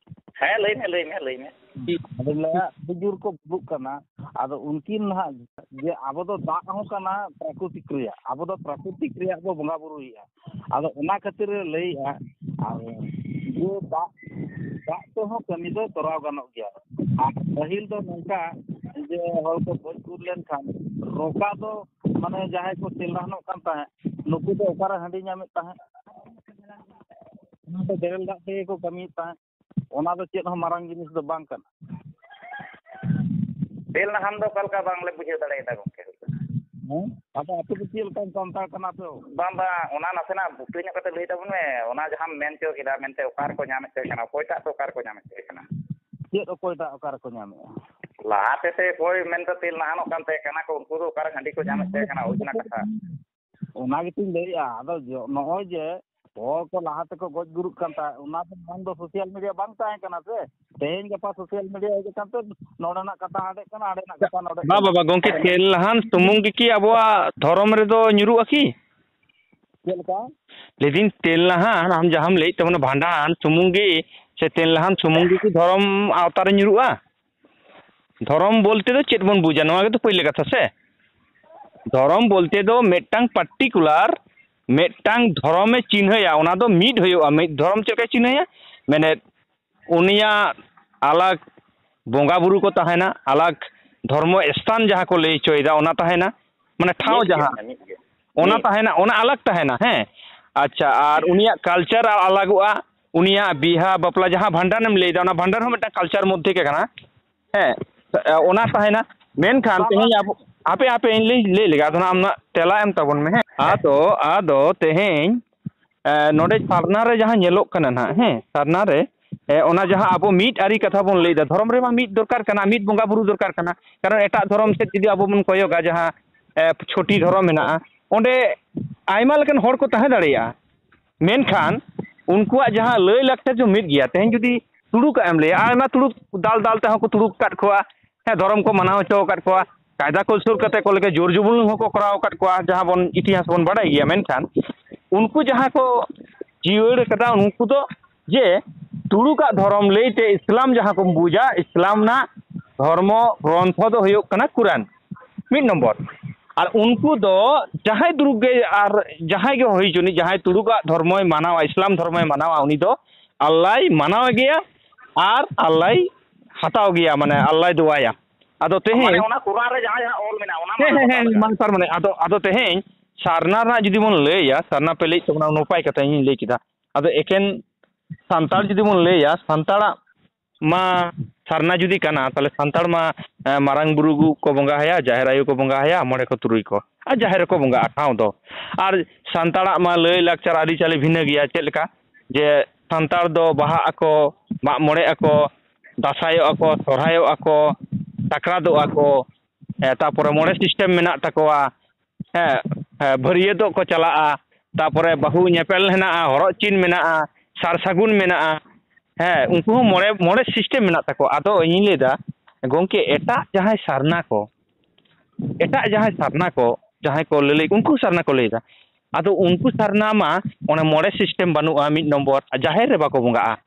ᱦᱮᱸ, ᱞᱟᱹᱭ ᱢᱮ, ᱞᱟᱹᱭ ᱢᱮ, ᱞᱟᱹᱭ ᱢᱮ᱾ ᱟᱫᱚᱧ ᱞᱟᱹᱭᱟ, ᱟᱹᱰᱤ ᱡᱳᱨ ᱠᱚ ᱵᱩᱞᱩᱜ ᱠᱟᱱᱟ᱾ ᱟᱫᱚ ᱩᱱᱠᱤᱱ ᱱᱟᱦᱟᱜ ᱡᱮ ᱟᱵᱚ ᱫᱚ ᱫᱟᱜ ᱦᱚᱸ ᱠᱟᱱᱟ ᱯᱨᱟᱠᱨᱤᱛᱤᱠ ᱨᱮᱭᱟᱜ, ᱟᱵᱚ ᱫᱚ ᱯᱨᱟᱠᱨᱤᱛᱤᱠ ᱨᱮᱭᱟᱜ ᱵᱚ ᱵᱚᱸᱜᱟ ᱵᱩᱨᱩᱭᱮᱫᱼᱟ᱾ ᱟᱫᱚ ᱚᱱᱟ ᱠᱷᱟᱹᱛᱤᱨ ᱮ ᱞᱟᱹᱭᱮᱫᱼᱟ, ᱟᱨ ᱡᱮ ᱫᱟᱜ, ᱫᱟᱜ ᱛᱮᱦᱚᱸ ᱠᱟᱹᱢᱤ ᱫᱚ ᱛᱚᱨᱟᱣ ᱜᱟᱱᱚᱜ ᱜᱮᱭᱟ᱾ ᱟᱨ ᱯᱟᱹᱦᱤᱞ ᱫᱚ ᱱᱚᱝᱠᱟ ᱡᱮ ᱦᱚᱲ ᱠᱚ ᱜᱚᱡ ᱜᱩᱨ ᱞᱮᱱᱠᱷᱟᱱ ᱨᱚᱠᱟ ᱫᱚ, ᱢᱟᱱᱮ, ᱡᱟᱦᱟᱸᱭ ᱠᱚ ᱛᱮᱞ ᱨᱟᱦᱟᱱᱚᱜ ᱠᱟᱱ ᱛᱟᱦᱮᱸᱫ, ᱱᱩᱠᱩ ᱫᱚ ᱚᱠᱟᱨᱮ ᱦᱟᱺᱰᱤ ᱧᱟᱢᱮᱫ ᱛᱟᱦᱮᱸᱫ? ᱚᱱᱟ ᱫᱚ ᱵᱮᱨᱮᱞ ᱫᱟᱜ ᱛᱮᱜᱮ ᱠᱚ ᱠᱟᱹᱢᱤᱭᱮᱫ ᱛᱟᱦᱮᱸᱫ᱾ ᱚᱱᱟ ᱫᱚ ᱪᱮᱫ ᱦᱚᱸ ᱢᱟᱨᱟᱝ ᱡᱤᱱᱤᱥ ᱫᱚ ᱵᱟᱝ ᱠᱟᱱᱟ᱾ ᱛᱮᱞ ᱱᱟᱦᱟᱱ ᱫᱚ ᱚᱠᱟ ᱞᱮᱠᱟ ᱵᱟᱝᱞᱮ ᱵᱩᱡᱷᱟᱹᱣ ᱫᱟᱲᱮᱭᱟᱫᱟ ᱜᱚᱢᱠᱮ᱾ ᱦᱮᱸ? ᱟᱫᱚ ᱟᱯᱮ ᱫᱚ ᱪᱮᱫ ᱞᱮᱠᱟᱱ ᱥᱟᱱᱛᱟᱲ ᱠᱟᱱᱟ ᱯᱮ? ᱵᱟᱝ, ᱵᱟᱝ, ᱚᱱᱟ ᱱᱟᱥᱮᱱᱟᱜ ᱵᱩᱴᱟᱹ ᱧᱚᱜ ᱠᱟᱛᱮ ᱞᱟᱹᱭ ᱛᱟᱵᱚᱱ ᱢᱮ, ᱚᱱᱟ ᱡᱟᱦᱟᱸᱢ ᱢᱮᱱ ᱦᱚᱪᱚ ᱠᱮᱫᱟ ᱢᱮᱱᱛᱮ, ᱚᱠᱟ ᱨᱮᱠᱚ ᱧᱟᱢᱮᱫ ᱛᱟᱦᱮᱸ ᱠᱟᱱᱟ, ᱚᱠᱚᱭᱴᱟᱜ ᱠᱚ ᱚᱠᱟ ᱨᱮᱠᱚ ᱧᱟᱢᱮᱫ ᱛᱟᱦᱮᱸ ᱠᱟᱱᱟ? ᱪᱮᱫ ᱚᱠᱚᱭᱴᱟᱜ ᱚᱠᱟ ᱨᱮᱠᱚ ᱧᱟᱢᱮᱫᱼᱟ? ᱞᱟᱦᱟ ᱛᱮᱥᱮ ᱚᱠᱚᱭ ᱢᱮᱱᱛᱮ ᱛᱮᱞ ᱱᱟᱦᱟᱱᱚᱜ ᱠᱟᱱ ᱛᱟᱦᱮᱸ ᱠᱟᱱᱟ ᱠᱚ, ᱩᱱᱠᱩ ᱫᱚ ᱚᱠᱟᱨᱮ ᱦᱟᱺᱰᱤ ᱠᱚ ᱧᱟᱢᱮᱫ ᱛᱟᱦᱮᱸ ᱠᱟᱱᱟ, ᱦᱳᱭ ᱚᱱᱟ ᱠᱟᱛᱷᱟ᱾ ᱚᱱᱟ ᱜᱮᱛᱚᱧ ᱞᱟᱹᱭᱮᱫᱼᱟ᱾ ᱟᱫᱚ ᱡᱚ-, ᱱᱚᱜᱼᱚᱭ ᱡᱮ ᱦᱚᱲ ᱠᱚ ᱞᱟᱦᱟ ᱛᱮᱠᱚ ᱜᱚᱡ ᱜᱩᱨᱩᱜ ᱠᱟᱱ ᱛᱟᱦᱮᱸᱫ, ᱚᱱᱟ ᱫᱚ ᱢᱟᱲᱟᱝ ᱫᱚ ᱥᱳᱥᱟᱞ ᱢᱤᱰᱤᱭᱟ ᱵᱟᱝ ᱛᱟᱦᱮᱸ ᱠᱟᱱᱟ ᱥᱮ? ᱛᱮᱦᱮᱧ ᱜᱟᱯᱟ ᱥᱳᱥᱟᱞ ᱢᱤᱰᱤᱭᱟ ᱦᱮᱡ ᱟᱠᱟᱱ ᱛᱮ ᱱᱚᱰᱮᱱᱟᱜ ᱠᱟᱛᱷᱟ ᱦᱟᱸᱰᱮᱜ ᱠᱟᱱᱟ, ᱦᱟᱸᱰᱮᱱᱟᱜ ᱠᱟᱛᱷᱟ ᱱᱚᱰᱮᱜ ᱵᱟᱝ ᱠᱟᱱᱟ᱾ ᱵᱟᱵᱟ, ᱜᱚᱢᱠᱮ, ᱟᱫᱚ ᱛᱮᱞ ᱱᱟᱦᱟᱱ ᱥᱩᱢᱩᱝ ᱜᱮᱠᱤ ᱟᱵᱚᱣᱟᱜ ᱫᱷᱚᱨᱚᱢ ᱨᱮᱫᱚ ᱧᱩᱨᱩᱜᱼᱟ ᱠᱤ? ᱪᱮᱫ ᱞᱮᱠᱟ? ᱞᱟᱹᱭᱫᱟᱹᱧ, ᱛᱮᱞᱱᱟᱦᱟᱱ, ᱟᱢ ᱡᱟᱦᱟᱸᱢ ᱞᱟᱹᱭᱮᱫ ᱛᱟᱵᱚᱱᱟ, ᱵᱷᱟᱸᱰᱟᱱ ᱥᱩᱢᱩᱝ ᱜᱮ ᱥᱮ ᱛᱮᱞᱱᱟᱦᱟᱱ ᱥᱩᱢᱩᱝ ᱜᱮ ᱠᱤ ᱫᱷᱚᱨᱚᱢ ᱟᱣᱛᱟ ᱨᱮ ᱧᱩᱨᱩᱜᱼᱟ? ᱫᱷᱚᱨᱚᱢ ᱵᱚᱞᱛᱮ ᱫᱚ ᱪᱮᱫ ᱵᱚᱱ ᱵᱩᱡᱟ? ᱱᱚᱣᱟ ᱜᱮᱛᱚ ᱯᱳᱭᱞᱳ ᱠᱟᱛᱷᱟ ᱥᱮ᱾ ᱫᱷᱚᱨᱚᱢ ᱵᱚᱞᱛᱮ ᱫᱚ ᱢᱤᱫᱴᱟᱝ particular ᱢᱤᱫᱴᱟᱝ ᱫᱷᱚᱨᱚᱢᱮ ᱪᱤᱱᱦᱟᱹᱭᱟ, ᱚᱱᱟ ᱫᱚ ᱢᱤᱫ ᱦᱩᱭᱩᱜᱼᱟ᱾ ᱢᱤᱫ ᱫᱷᱚᱨᱚᱢ ᱪᱮᱫ ᱞᱮᱠᱟᱭ ᱪᱤᱱᱦᱟᱹᱭᱟ? ᱢᱮᱱᱮᱫ, ᱩᱱᱤᱭᱟᱜ ᱟᱞᱟᱜᱽ ᱵᱚᱸᱜᱟ ᱵᱩᱨᱩ ᱠᱚ ᱛᱟᱦᱮᱱᱟ, ᱟᱞᱟᱜᱽ ᱫᱷᱚᱨᱢᱚ ᱥᱛᱷᱟᱱ ᱡᱟᱦᱟᱸ ᱠᱚ ᱞᱟᱹᱭ ᱦᱚᱪᱚᱭᱮᱫᱟ, ᱚᱱᱟ ᱛᱟᱦᱮᱱᱟ, ᱢᱟᱱᱮ ᱴᱷᱟᱶ ᱢᱤᱫ ᱜᱮ, ᱡᱟᱦᱟᱸ, ᱢᱤᱫ ᱜᱮ᱾ ᱚᱱᱟ ᱢᱤᱫ᱾ ᱛᱟᱦᱮᱱᱟ, ᱚᱱᱟ ᱟᱞᱟᱜᱽ ᱛᱟᱦᱮᱱᱟ, ᱦᱮᱸ᱾ ᱟᱪᱪᱷᱟ, ᱟᱨ ᱩᱱᱤᱭᱟᱜ culture ᱟᱞᱟᱜᱚᱜᱼᱟ, ᱩᱱᱤᱭᱟᱜ ᱵᱤᱦᱟ ᱵᱟᱯᱞᱟ ᱡᱟᱦᱟᱸ ᱵᱷᱟᱸᱰᱟᱱᱮᱢ ᱞᱟᱹᱭᱫᱟ, ᱚᱱᱟ ᱵᱷᱟᱸᱰᱟᱱ ᱦᱚᱸ ᱢᱤᱫᱴᱟᱝ culture ᱢᱚᱫᱽᱫᱷᱮ ᱜᱮ ᱠᱟᱱᱟ, ᱦᱮᱸ, ᱚᱱᱟ ᱛᱟᱦᱮᱱᱟ᱾ ᱢᱮᱱᱠᱷᱟᱱ ᱵᱟᱝ, ᱛᱮᱦᱮᱧ ᱵᱟᱝ᱾ ᱟᱵᱚ, ᱦᱟᱯᱮ, ᱦᱟᱯᱮ, ᱤᱧ ᱞᱟᱹᱭ, ᱞᱟᱹᱭ ᱞᱮᱜᱮ, ᱟᱫᱚ ᱱᱟᱜ ᱟᱢ ᱱᱟᱜ ᱛᱮᱞᱟ ᱮᱢ ᱛᱟᱵᱚᱱ ᱢᱮ, ᱦᱮᱸ᱾ ᱟᱫᱚ, ᱟᱫᱚ ᱛᱮᱦᱮᱧ, ᱮ, ᱱᱚᱰᱮ ᱥᱟᱨᱱᱟ ᱨᱮ ᱡᱟᱦᱟᱸ ᱧᱮᱞᱚᱜ ᱠᱟᱱᱟ ᱱᱟᱜ, ᱦᱮᱸ, ᱥᱟᱨᱱᱟ ᱨᱮ, ᱮ, ᱚᱱᱟ ᱡᱟᱦᱟᱸ ᱟᱵᱚ ᱢᱤᱫ ᱟᱹᱨᱤ ᱠᱟᱛᱷᱟ ᱵᱚᱱ ᱞᱟᱹᱭᱫᱟ, ᱫᱷᱚᱨᱚᱢ ᱨᱮᱢᱟ ᱢᱤᱫ ᱫᱚᱨᱠᱟᱨ ᱠᱟᱱᱟ, ᱢᱤᱫ ᱵᱚᱸᱜᱟ ᱵᱩᱨᱩ ᱫᱚᱨᱠᱟᱨ ᱠᱟᱱᱟ᱾ ᱠᱟᱨᱚᱱ ᱮᱴᱟᱜ ᱫᱷᱚᱨᱚᱢ ᱥᱮᱫ ᱡᱩᱫᱤ ᱟᱵᱚ ᱵᱚᱱ ᱠᱚᱭᱚᱜᱟ, ᱡᱟᱦᱟᱸ, ᱮ, ᱪᱷᱚᱴᱤ ᱫᱷᱚᱨᱚᱢ ᱢᱮᱱᱟᱜᱼᱟ, ᱚᱸᱰᱮ ᱟᱭᱢᱟ ᱞᱮᱠᱟᱱ ᱦᱚᱲ ᱠᱚ ᱛᱟᱦᱮᱸ ᱫᱟᱲᱮᱭᱟᱜᱼᱟ, ᱢᱮᱱᱠᱷᱟᱱ ᱩᱱᱠᱩᱣᱟᱜ ᱡᱟᱦᱟᱸ ᱞᱟᱹᱭ ᱞᱟᱠᱪᱟᱨ ᱫᱚ ᱢᱤᱫ ᱜᱮᱭᱟ᱾ ᱛᱮᱦᱮᱧ ᱡᱩᱫᱤ ᱛᱩᱲᱩᱠᱟᱜ ᱮᱢ ᱞᱟᱹᱭᱟ, ᱟᱭᱢᱟ ᱛᱩᱲᱩᱠ ᱫᱟᱞ ᱫᱟᱞ ᱛᱮᱦᱚᱸ ᱠᱚ ᱛᱩᱲᱩᱠ ᱟᱠᱟᱫ ᱠᱚᱣᱟ, ᱦᱮᱸ, ᱫᱷᱚᱨᱚᱢ ᱠᱚ ᱢᱟᱱᱟᱣ ᱦᱚᱪᱚ ᱟᱠᱟᱫ ᱠᱚᱣᱟ, ᱠᱟᱭᱫᱟ ᱠᱚ ᱥᱩᱨ ᱠᱟᱛᱮ ᱠᱚ ᱞᱮᱠᱟ ᱡᱳᱨ ᱡᱩᱵᱩᱞ ᱦᱚᱸᱠᱚ ᱠᱚᱨᱟᱣ ᱟᱠᱟᱫ ᱠᱚᱣᱟ, ᱡᱟᱦᱟᱸ ᱵᱚᱱ ᱤᱛᱤᱦᱟᱥ ᱵᱚᱱ ᱵᱟᱰᱟᱭ ᱜᱮᱭᱟ᱾ ᱢᱮᱱᱠᱷᱟᱱ ᱩᱱᱠᱩ ᱡᱟᱦᱟᱸ ᱠᱚ ᱡᱤᱭᱟᱹᱲ ᱠᱟᱫᱟ, ᱩᱱᱠᱩ ᱫᱚ ᱡᱮ ᱛᱩᱲᱩᱠᱟᱜ ᱫᱷᱚᱨᱚᱢ ᱞᱟᱹᱭᱛᱮ ᱤᱥᱞᱟᱢ ᱡᱟᱦᱟᱸ ᱠᱚ ᱵᱩᱡᱟ, ᱤᱥᱞᱟᱢ ᱨᱮᱱᱟᱜ ᱫᱷᱚᱨᱢᱚ ᱜᱨᱚᱱᱛᱷᱚ ᱫᱚ ᱦᱩᱭᱩᱜ ᱠᱟᱱᱟ ᱠᱩᱨᱟᱱ, ᱢᱤᱫ ᱱᱚᱢᱵᱚᱨ᱾ ᱟᱨ ᱩᱱᱠᱩ ᱫᱚ ᱡᱟᱦᱟᱸᱭ ᱛᱩᱲᱩᱠ ᱜᱮ, ᱟᱨ ᱡᱟᱦᱟᱸᱭ ᱜᱮ ᱦᱩᱭ ᱦᱚᱪᱚᱱᱤᱡ, ᱡᱟᱦᱟᱸᱭ ᱛᱩᱲᱩᱠᱟᱜ ᱫᱷᱚᱨᱢᱚᱭ ᱢᱟᱱᱟᱣᱟ, ᱤᱥᱞᱟᱢ ᱫᱷᱚᱨᱢᱚᱭ ᱢᱟᱱᱟᱣᱟ, ᱩᱱᱤ ᱫᱚ ᱟᱞᱞᱟᱭ ᱢᱟᱱᱟᱣᱮ ᱜᱮᱭᱟ ᱟᱨ ᱟᱞᱞᱟᱭ ᱦᱟᱛᱟᱣ ᱜᱮᱭᱟ, ᱢᱟᱱᱮ ᱟᱞᱞᱟᱭ ᱫᱚᱣᱟᱭᱟ᱾ ᱟᱫᱚ ᱛᱮᱦᱮᱧ ᱢᱟᱱᱮ ᱚᱱᱟ ᱠᱩᱨᱟᱱ ᱨᱮ ᱡᱟᱦᱟᱸ, ᱡᱟᱦᱟᱸ ᱚᱞ ᱢᱮᱱᱟᱜᱼᱟ, ᱚᱱᱟ ᱦᱮᱸ, ᱢᱟᱱᱟᱣ ᱦᱮᱸ, ᱵᱟᱛᱟᱣ ᱦᱮᱸ, ᱞᱟᱜᱟᱜᱼᱟ᱾ ᱢᱟᱱᱮ ᱥᱟᱨ, ᱢᱟᱱᱮ ᱟᱫᱚ, ᱟᱫᱚ ᱛᱮᱦᱮᱧ ᱥᱟᱨᱱᱟ ᱨᱮᱱᱟᱜ ᱡᱩᱫᱤ ᱵᱚᱱ ᱞᱟᱹᱭᱟ, ᱥᱟᱨᱱᱟ ᱯᱮ ᱞᱟᱹᱭᱮᱫ ᱛᱟᱵᱚᱱᱟ, ᱱᱟᱯᱟᱭ ᱠᱟᱛᱷᱟ ᱤᱧ ᱞᱟᱹᱭ ᱠᱮᱫᱟ᱾ ᱟᱫᱚ ᱮᱠᱮᱱ ᱥᱟᱱᱛᱟᱲ ᱡᱩᱫᱤ ᱵᱚᱱ ᱞᱟᱹᱭᱟ, ᱥᱟᱱᱛᱟᱲᱟᱜ ᱢᱟ ᱥᱟᱨᱱᱟ ᱡᱩᱫᱤ ᱠᱟᱱᱟ, ᱛᱟᱦᱞᱮ ᱥᱟᱱᱛᱟᱲ ᱢᱟ, ᱮ, ᱢᱟᱨᱟᱝ ᱵᱩᱨᱩ ᱠᱚ ᱵᱚᱸᱜᱟ ᱟᱭᱟ, ᱡᱟᱦᱮᱨ ᱟᱭᱳ ᱠᱚ ᱵᱚᱸᱜᱟ ᱟᱭᱟ, ᱢᱚᱬᱮ ᱠᱚ ᱛᱩᱨᱩᱭ ᱠᱚ, ᱟᱨ ᱡᱟᱦᱮᱨ ᱨᱮᱠᱚ ᱵᱚᱸᱜᱟᱜᱼᱟ ᱴᱷᱟᱶ ᱫᱚ᱾ ᱟᱨ ᱥᱟᱱᱛᱟᱲᱟᱜ ᱢᱟ ᱞᱟᱹᱭ ᱞᱟᱠᱪᱟᱨ ᱟᱹᱨᱤᱪᱟᱹᱞᱤ ᱵᱷᱤᱱᱟᱹ ᱜᱮᱭᱟ᱾ ᱪᱮᱫ ᱞᱮᱠᱟ? ᱡᱮ ᱥᱟᱱᱛᱟᱲ ᱫᱚ ᱵᱟᱦᱟᱜ ᱟᱠᱚ, ᱢᱟᱜ ᱢᱚᱬᱮᱜ ᱟᱠᱚ, ᱫᱟᱸᱥᱟᱭᱚᱜ ᱟᱠᱚ, ᱥᱚᱨᱦᱟᱭᱚᱜ ᱟᱠᱚ, ᱥᱟᱠᱨᱟᱛᱚᱜ ᱟᱠᱚ, ᱦᱮᱸ, ᱛᱟᱯᱚᱨᱮ ᱢᱚᱬᱮ system ᱢᱮᱱᱟᱜ ᱛᱟᱠᱚᱣᱟ᱾ ᱦᱮᱸ, ᱦᱮᱸ, ᱵᱷᱟᱹᱨᱭᱟᱹᱛᱚᱜ ᱠᱚ ᱪᱟᱞᱟᱜᱼᱟ, ᱛᱟᱯᱚᱨᱮ ᱵᱟᱹᱦᱩ ᱧᱮᱯᱮᱞ ᱦᱮᱱᱟᱜᱼᱟ, ᱦᱚᱨᱚᱜ ᱪᱤᱱ ᱢᱮᱱᱟᱜᱼᱟ, ᱥᱟᱨ ᱥᱟᱹᱜᱩᱱ ᱢᱮᱱᱟᱜᱼᱟ᱾ ᱦᱮᱸ, ᱩᱱᱠᱩ ᱦᱚᱸ ᱢᱚᱬᱮ, ᱢᱚᱬᱮ system ᱢᱮᱱᱟᱜ ᱛᱟᱠᱚᱣᱟ᱾ ᱟᱫᱚ ᱤᱧᱤᱧ ᱞᱟᱹᱭᱫᱟ, ᱜᱚᱢᱠᱮ, ᱮᱴᱟᱜ ᱡᱟᱦᱟᱸᱭ ᱥᱟᱨᱱᱟ ᱠᱚ, ᱮᱴᱟᱜ ᱡᱟᱦᱟᱸᱭ ᱥᱟᱨᱱᱟ ᱠᱚ, ᱡᱟᱦᱟᱸᱭ ᱠᱚ ᱞᱟᱹᱞᱟᱹᱭ, ᱩᱱᱠᱩ ᱥᱟᱨᱱᱟ ᱠᱚ ᱞᱟᱹᱭᱫᱟ, ᱟᱫᱚ ᱩᱱᱠᱩ ᱥᱟᱨᱱᱟ ᱢᱟ ᱚᱱᱮ ᱢᱚᱬᱮ ᱥᱤᱥᱴᱮᱢ ᱵᱟᱹᱱᱩᱜᱼᱟ, ᱢᱤᱫ ᱱᱚᱢᱵᱚᱨ, ᱟᱨ ᱡᱟᱦᱮᱨ ᱨᱮ ᱵᱟᱠᱚ ᱵᱚᱸᱜᱟᱜᱼᱟ᱾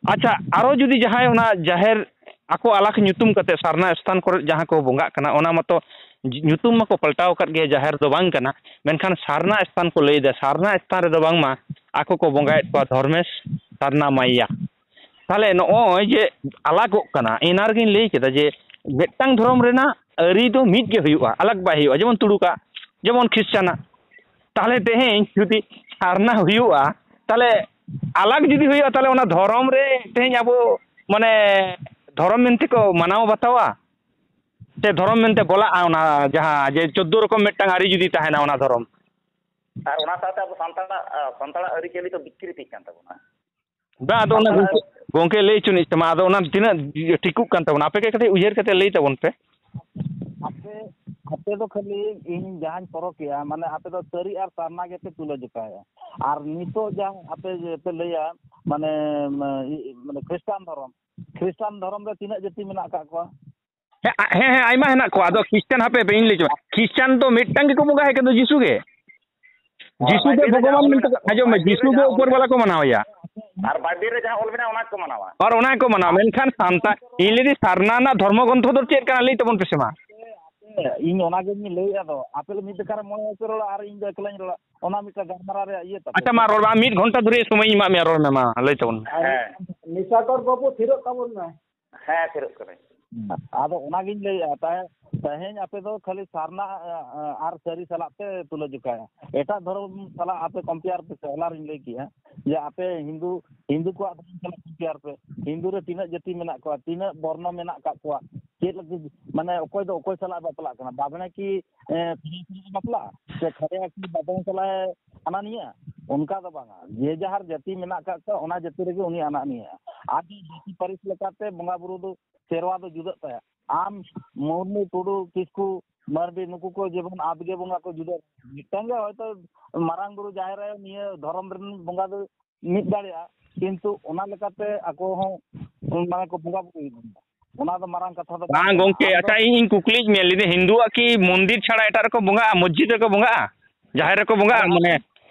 ᱟᱪᱪᱷᱟ, ᱟᱨᱚ ᱡᱩᱫᱤ ᱡᱟᱦᱟᱸᱭ ᱚᱱᱟ ᱡᱟᱦᱮᱨ ᱟᱠᱚ ᱟᱞᱟᱜᱽ ᱧᱩᱛᱩᱢ ᱠᱟᱛᱮ ᱥᱟᱨᱱᱟ ᱥᱛᱷᱟᱱ ᱠᱚᱨᱮ ᱡᱟᱦᱟᱸ ᱠᱚ ᱵᱚᱸᱜᱟᱜ ᱠᱟᱱᱟ, ᱚᱱᱟ ᱢᱟᱛᱚ ᱧᱩᱛᱩᱢ ᱢᱟᱠᱚ ᱯᱟᱞᱴᱟᱣ ᱟᱠᱟᱫ ᱜᱮ, ᱡᱟᱦᱮᱨ ᱫᱚ ᱵᱟᱝ ᱠᱟᱱᱟ, ᱢᱮᱱᱠᱷᱟᱱ ᱥᱟᱨᱱᱟ ᱥᱛᱷᱟᱱ ᱠᱚ ᱞᱟᱹᱭᱫᱟ, ᱥᱟᱨᱱᱟ ᱥᱛᱷᱟᱱ ᱨᱮᱫᱚ ᱵᱟᱝᱢᱟ ᱟᱠᱚ ᱠᱚ ᱵᱚᱸᱜᱟᱭᱮᱫ ᱠᱚᱣᱟ ᱫᱷᱚᱨᱢᱮᱥ ᱥᱟᱨᱱᱟ ᱢᱟᱭᱭᱟ᱾ ᱛᱟᱦᱞᱮ ᱱᱚᱜᱼᱚᱭ ᱡᱮ ᱟᱞᱟᱜᱚᱜ ᱠᱟᱱᱟ, ᱮᱱᱟ ᱨᱮᱜᱤᱧ ᱞᱟᱹᱭ ᱠᱮᱫᱟ ᱡᱮ ᱢᱤᱫᱴᱟᱝ ᱫᱷᱚᱨᱚᱢ ᱨᱮᱱᱟᱜ ᱟᱹᱨᱤ ᱫᱚ ᱢᱤᱫ ᱜᱮ ᱦᱩᱭᱩᱜᱼᱟ, ᱟᱞᱟᱜᱽ ᱵᱟᱭ ᱦᱩᱭᱩᱜᱼᱟ, ᱡᱮᱢᱚᱱ ᱛᱩᱲᱩᱠᱟᱜ, ᱡᱮᱢᱚᱱ ᱠᱷᱨᱤᱥᱪᱟᱱᱟᱜ᱾ ᱛᱟᱦᱞᱮ ᱛᱮᱦᱮᱧ ᱡᱩᱫᱤ ᱥᱟᱨᱱᱟ ᱦᱩᱭᱩᱜᱼᱟ, ᱛᱟᱦᱞᱮ ᱟᱞᱟᱜᱽ ᱡᱩᱫᱤ ᱦᱩᱭᱩᱜᱼᱟ, ᱛᱟᱦᱞᱮ ᱚᱱᱟ ᱫᱷᱚᱨᱚᱢ ᱨᱮ ᱛᱮᱦᱮᱧ ᱟᱵᱚ ᱢᱟᱱᱮ ᱫᱷᱚᱨᱚᱢ ᱢᱮᱱᱛᱮ ᱠᱚ ᱢᱟᱱᱟᱣ ᱵᱟᱛᱟᱣᱟ ᱥᱮ ᱫᱷᱚᱨᱚᱢ ᱢᱮᱱᱛᱮ ᱵᱚᱞᱟᱜᱼᱟ? ᱚᱱᱟ ᱡᱟᱦᱟᱸ ᱡᱮ ᱪᱳᱫᱽᱫᱳ ᱨᱚᱠᱚᱢ ᱢᱤᱫᱴᱟᱝ ᱟᱹᱨᱤ ᱡᱩᱫᱤ ᱛᱟᱦᱮᱱᱟ ᱚᱱᱟ ᱫᱷᱚᱨᱚᱢ᱾ ᱟᱨ ᱚᱱᱟ ᱥᱟᱶᱛᱮ ᱟᱵᱚ ᱥᱟᱱᱛᱟᱲᱟᱜ, ᱟ, ᱥᱟᱱᱛᱟᱲᱟᱜ ᱟᱹᱨᱤᱪᱟᱹᱞᱤ ᱫᱚ ᱵᱤᱠᱨᱤᱛᱤᱜ ᱠᱟᱱ ᱛᱟᱵᱚᱱᱟ᱾ ᱵᱟᱝ, ᱟᱫᱚ ᱚᱱᱟ ᱥᱟᱱᱛᱟᱲᱟᱜ ᱜᱚᱝᱠᱮ, ᱜᱚᱝᱠᱮ ᱞᱟᱹᱭ ᱦᱚᱪᱚᱱᱤᱡ ᱛᱟᱢᱟ, ᱟᱫᱚ ᱚᱱᱟ ᱛᱤᱱᱟᱹᱜ ᱴᱷᱤᱠᱚᱜ ᱠᱟᱱ ᱛᱟᱵᱚᱱᱟ? ᱟᱯᱮ ᱜᱮ ᱠᱟᱹᱴᱤᱡ ᱩᱭᱦᱟᱹᱨ ᱠᱟᱛᱮ ᱞᱟᱹᱭ ᱛᱟᱵᱚᱱ ᱯᱮ᱾ ᱟᱯᱮ, ᱟᱯᱮ ᱫᱚ ᱠᱷᱟᱹᱞᱤ ᱤᱧ ᱡᱟᱦᱟᱸᱧ ᱯᱚᱨᱚᱠᱮᱭᱟ, ᱢᱟᱱᱮ ᱟᱯᱮ ᱫᱚ ᱥᱟᱹᱨᱤ ᱟᱨ ᱥᱟᱨᱱᱟ ᱜᱮᱯᱮ ᱛᱩᱞᱟᱹ ᱡᱚᱠᱷᱟᱭᱟ᱾ ᱟᱨ ᱱᱤᱛᱚᱜ ᱡᱟᱦᱟᱸ ᱟᱯᱮ ᱡᱮ ᱯᱮ ᱞᱟᱹᱭᱟ, ᱢᱟᱱᱮ, ᱢᱟᱱᱮ ᱠᱷᱨᱤᱥᱴᱟᱱ ᱫᱷᱚᱨᱚᱢ, ᱠᱷᱨᱤᱥᱴᱟᱱ ᱫᱷᱚᱨᱚᱢ ᱨᱮ ᱛᱤᱱᱟᱹᱜ ᱡᱟᱹᱛᱤ ᱢᱮᱱᱟᱜ ᱟᱠᱟᱫ ᱠᱚᱣᱟ? ᱦᱮᱸ, ᱟ-, ᱦᱮᱸ, ᱦᱮᱸ, ᱟᱭᱢᱟ ᱦᱮᱱᱟᱜ ᱠᱚᱣᱟ᱾ ᱟᱫᱚ ᱠᱷᱨᱤᱥᱴᱟᱱ, ᱦᱟᱯᱮ, ᱦᱟᱯᱮ, ᱤᱧ ᱞᱟᱹᱭ ᱦᱚᱪᱚ, ᱠᱷᱨᱤᱥᱴᱟᱱ ᱫᱚ ᱢᱤᱫᱴᱟᱝ ᱜᱮᱠᱚ ᱵᱚᱸᱜᱟ ᱦᱮᱡ ᱠᱟᱱ ᱫᱚ, ᱡᱤᱥᱩ ᱜᱮ᱾ ᱦᱳᱭ, ᱡᱤᱥᱩ ᱜᱮ ᱵᱟᱭᱵᱮᱞ ᱨᱮ ᱡᱟᱦᱟᱸ ᱵᱷᱚᱜᱚᱵᱟᱱ ᱚᱞ ᱢᱮᱱᱛᱮ ᱢᱮᱱᱟᱜ, ᱟᱸᱡᱚᱢ ᱢᱮ, ᱵᱟᱭᱵᱮᱞ ᱨᱮ ᱡᱤᱥᱩ ᱡᱟᱦᱟᱸ ᱜᱮ ᱚᱞ ᱩᱯᱚᱨ ᱢᱮᱱᱟᱜ, ᱵᱟᱞᱟ ᱠᱚ ᱢᱟᱱᱟᱣᱮᱭᱟ᱾ ᱟᱨ ᱵᱟᱭᱵᱮᱞ ᱨᱮ ᱡᱟᱦᱟᱸ ᱚᱞ ᱢᱮᱱᱟᱜᱼᱟ, ᱚᱱᱟ ᱜᱮᱠᱚ ᱢᱟᱱᱟᱣᱟ᱾ ᱟᱨ ᱚᱱᱟ ᱜᱮᱠᱚ ᱢᱟᱱᱟᱣᱟ, ᱢᱮᱱᱠᱷᱟᱱ ᱥᱟᱱᱛᱟᱲ, ᱤᱧ ᱞᱟᱹᱭᱫᱟᱹᱧ, ᱥᱟᱨᱱᱟ ᱨᱮᱱᱟᱜ ᱫᱷᱚᱨᱢᱚ ᱜᱨᱚᱱᱛᱷᱚ ᱫᱚ ᱪᱮᱫ ᱠᱟᱱᱟ? ᱞᱟᱹᱭ ᱛᱟᱵᱚᱱ ᱯᱮᱥᱮ ᱢᱟ᱾ ᱤᱧ ᱚᱱᱟᱜᱤᱧ ᱞᱟᱹᱭᱮᱫᱼᱟ, ᱫᱚ ᱟᱯᱮ ᱫᱚ ᱢᱤᱫ ᱡᱚᱠᱷᱟ ᱨᱮ ᱢᱚᱬᱮ ᱦᱚᱲ ᱯᱮ ᱨᱚᱲᱟ ᱟᱨ ᱤᱧ ᱫᱚ ᱮᱠᱞᱟᱧ ᱨᱚᱲᱟ, ᱚᱱᱟ ᱢᱤᱫᱴᱟᱝ ᱜᱟᱞᱢᱟᱨᱟᱣ ᱨᱮᱭᱟᱜ ᱤᱭᱟᱹ ᱛᱟᱯᱮ᱾ ᱟᱪᱪᱷᱟ, ᱢᱟ ᱨᱚᱲ ᱢᱮ, ᱟᱢ ᱢᱤᱫ ᱜᱷᱚᱱᱴᱟ ᱫᱷᱩᱨᱤᱭᱟᱹ ᱥᱚᱢᱚᱭ ᱤᱧ ᱮᱢᱟᱜ ᱢᱮᱭᱟ, ᱨᱚᱲ ᱢᱮ, ᱢᱟ ᱞᱟᱹᱭ ᱛᱟᱵᱚᱱ ᱢᱮ᱾ ᱦᱮᱸ᱾ ᱱᱤᱥᱟᱠᱚᱨ ᱵᱟᱹᱵᱩ, ᱛᱷᱤᱨᱚᱜ ᱛᱟᱵᱚᱱ ᱢᱮ᱾ ᱦᱮᱸ, ᱛᱷᱤᱨᱚᱜ ᱠᱟᱹᱱᱟᱹᱧ᱾ ᱟᱫᱚ ᱚᱱᱟᱜᱤᱧ ᱞᱟᱹᱭᱮᱫᱼᱟ, ᱛᱟᱦᱮᱸ, ᱛᱮᱦᱮᱧ ᱟᱯᱮ ᱫᱚ ᱠᱷᱟᱹᱞᱤ ᱥᱟᱨᱱᱟ, ᱟ, ᱟ, ᱟᱨ ᱥᱟᱹᱨᱤ ᱥᱟᱞᱟᱜ ᱯᱮ ᱛᱩᱞᱟᱹ ᱡᱚᱠᱷᱟᱭᱟ, ᱮᱴᱟᱜ ᱫᱷᱚᱨᱚᱢ ᱥᱟᱞᱟᱜ ᱟᱯᱮ ᱠᱚᱢᱯᱮᱭᱟᱨ ᱯᱮ ᱥᱮ᱾ ᱦᱚᱞᱟᱨᱤᱧ ᱞᱟᱹᱭ ᱠᱮᱜᱼᱟ ᱡᱮ ᱟᱯᱮ ᱦᱤᱱᱫᱩ, ᱦᱤᱱᱫᱩ ᱠᱚᱣᱟᱜ ᱫᱷᱚᱨᱚᱢ ᱥᱟᱞᱟᱜ ᱠᱚᱢᱯᱮᱭᱟᱨ ᱯᱮ, ᱦᱤᱱᱫᱩ ᱨᱮ ᱛᱤᱱᱟᱹᱜ ᱡᱟᱹᱛᱤ ᱢᱮᱱᱟᱜ ᱠᱚᱣᱟ, ᱛᱤᱱᱟᱹᱜ ᱵᱚᱨᱱᱚ ᱢᱮᱱᱟᱜ ᱟᱠᱟᱫ ᱠᱚᱣᱟ, ᱪᱮᱫ ᱞᱟᱹᱜᱤᱫ, ᱢᱟᱱᱮ ᱚᱠᱚᱭ ᱫᱚ ᱚᱠᱚᱭ ᱥᱟᱞᱟᱜ ᱵᱟᱯᱞᱟᱜ ᱠᱟᱱᱟ, ᱵᱟᱵᱽᱱᱟ ᱠᱤ, ᱮ, ᱠᱷᱟᱲᱭᱟ ᱥᱟᱞᱟᱜ ᱵᱟᱯᱞᱟᱜᱼᱟ ᱥᱮ ᱠᱷᱟᱲᱭᱟ ᱠᱤ ᱵᱟᱵᱽᱱᱟ ᱥᱟᱞᱟᱜ ᱮ ᱦᱟᱱᱟ ᱱᱤᱭᱟᱹ? ᱚᱱᱠᱟ ᱫᱚ ᱵᱟᱝᱟ, ᱡᱮ ᱡᱟᱦᱟᱨ ᱡᱟᱹᱛᱤ ᱢᱮᱱᱟᱜ ᱟᱠᱟᱫ ᱠᱚᱣᱟ, ᱚᱱᱟ ᱡᱟᱹᱛᱤ ᱨᱮᱜᱮ ᱩᱱᱤ ᱟᱱᱟᱜ ᱱᱤᱭᱟᱹ᱾ ᱟᱨ ᱡᱟᱹᱛᱤ ᱯᱟᱹᱨᱤᱥ ᱞᱮᱠᱟᱛᱮ ᱵᱚᱸᱜᱟ ᱵᱩᱨᱩ ᱫᱚ, ᱥᱮᱨᱣᱟ ᱫᱚ ᱡᱩᱫᱟᱹᱜ ᱛᱟᱭᱟ᱾ ᱟᱢ ᱢᱩᱨᱢᱩ, ᱴᱩᱰᱩ, ᱠᱤᱥᱠᱩ, ᱢᱟᱨᱰᱤ, ᱱᱩᱠᱩ ᱠᱚ ᱡᱮᱢᱚᱱ ᱟᱫᱜᱮ ᱵᱚᱸᱜᱟ ᱠᱚ ᱡᱩᱫᱟᱹ, ᱢᱤᱫᱴᱟᱝ ᱜᱮ ᱦᱚᱭᱛᱳ ᱢᱟᱨᱟᱝ ᱵᱩᱨᱩ, ᱡᱟᱦᱮᱨ ᱟᱭᱳ, ᱱᱤᱭᱟᱹ ᱫᱷᱚᱨᱚᱢ ᱨᱮᱱ ᱵᱚᱸᱜᱟ ᱫᱚ ᱢᱤᱫ ᱫᱟᱲᱮᱭᱟᱜᱼᱟ, ᱠᱤᱱᱛᱩ ᱚᱱᱟ ᱞᱮᱠᱟᱛᱮ ᱟᱠᱚ ᱦᱚᱸ ᱢᱟᱱᱮ ᱠᱚ ᱵᱚᱸᱜᱟ ᱵᱩᱨᱩᱭᱮᱫᱟ᱾ ᱚᱱᱟ ᱫᱚ ᱢᱟᱨᱟᱝ ᱠᱟᱛᱷᱟ ᱫᱚ ᱵᱟᱝ ᱵᱟᱝ ᱠᱟᱱᱟ᱾ ᱜᱚᱝᱠᱮ, ᱟᱢ ᱫᱚ ᱟᱪᱪᱷᱟ, ᱤᱧ, ᱤᱧ ᱠᱩᱠᱞᱤᱭᱮᱫ ᱢᱮᱭᱟ, ᱞᱟᱹᱭᱫᱟᱹᱧ, ᱦᱤᱱᱫᱩᱣᱟᱜ ᱠᱤ ᱢᱚᱱᱫᱤᱨ ᱪᱷᱟᱲᱟ ᱮᱴᱟᱜ ᱨᱮᱠᱚ ᱵᱚᱸᱜᱟᱜᱼᱟ, ᱢᱚᱥᱡᱤᱫ ᱨᱮᱠᱚ ᱵᱚᱸᱜᱟᱜᱼᱟ? ᱡᱟᱦᱮᱨ ᱨᱮᱠᱚ ᱵᱚᱸᱜᱟᱜᱼᱟ, ᱢᱟᱱᱮ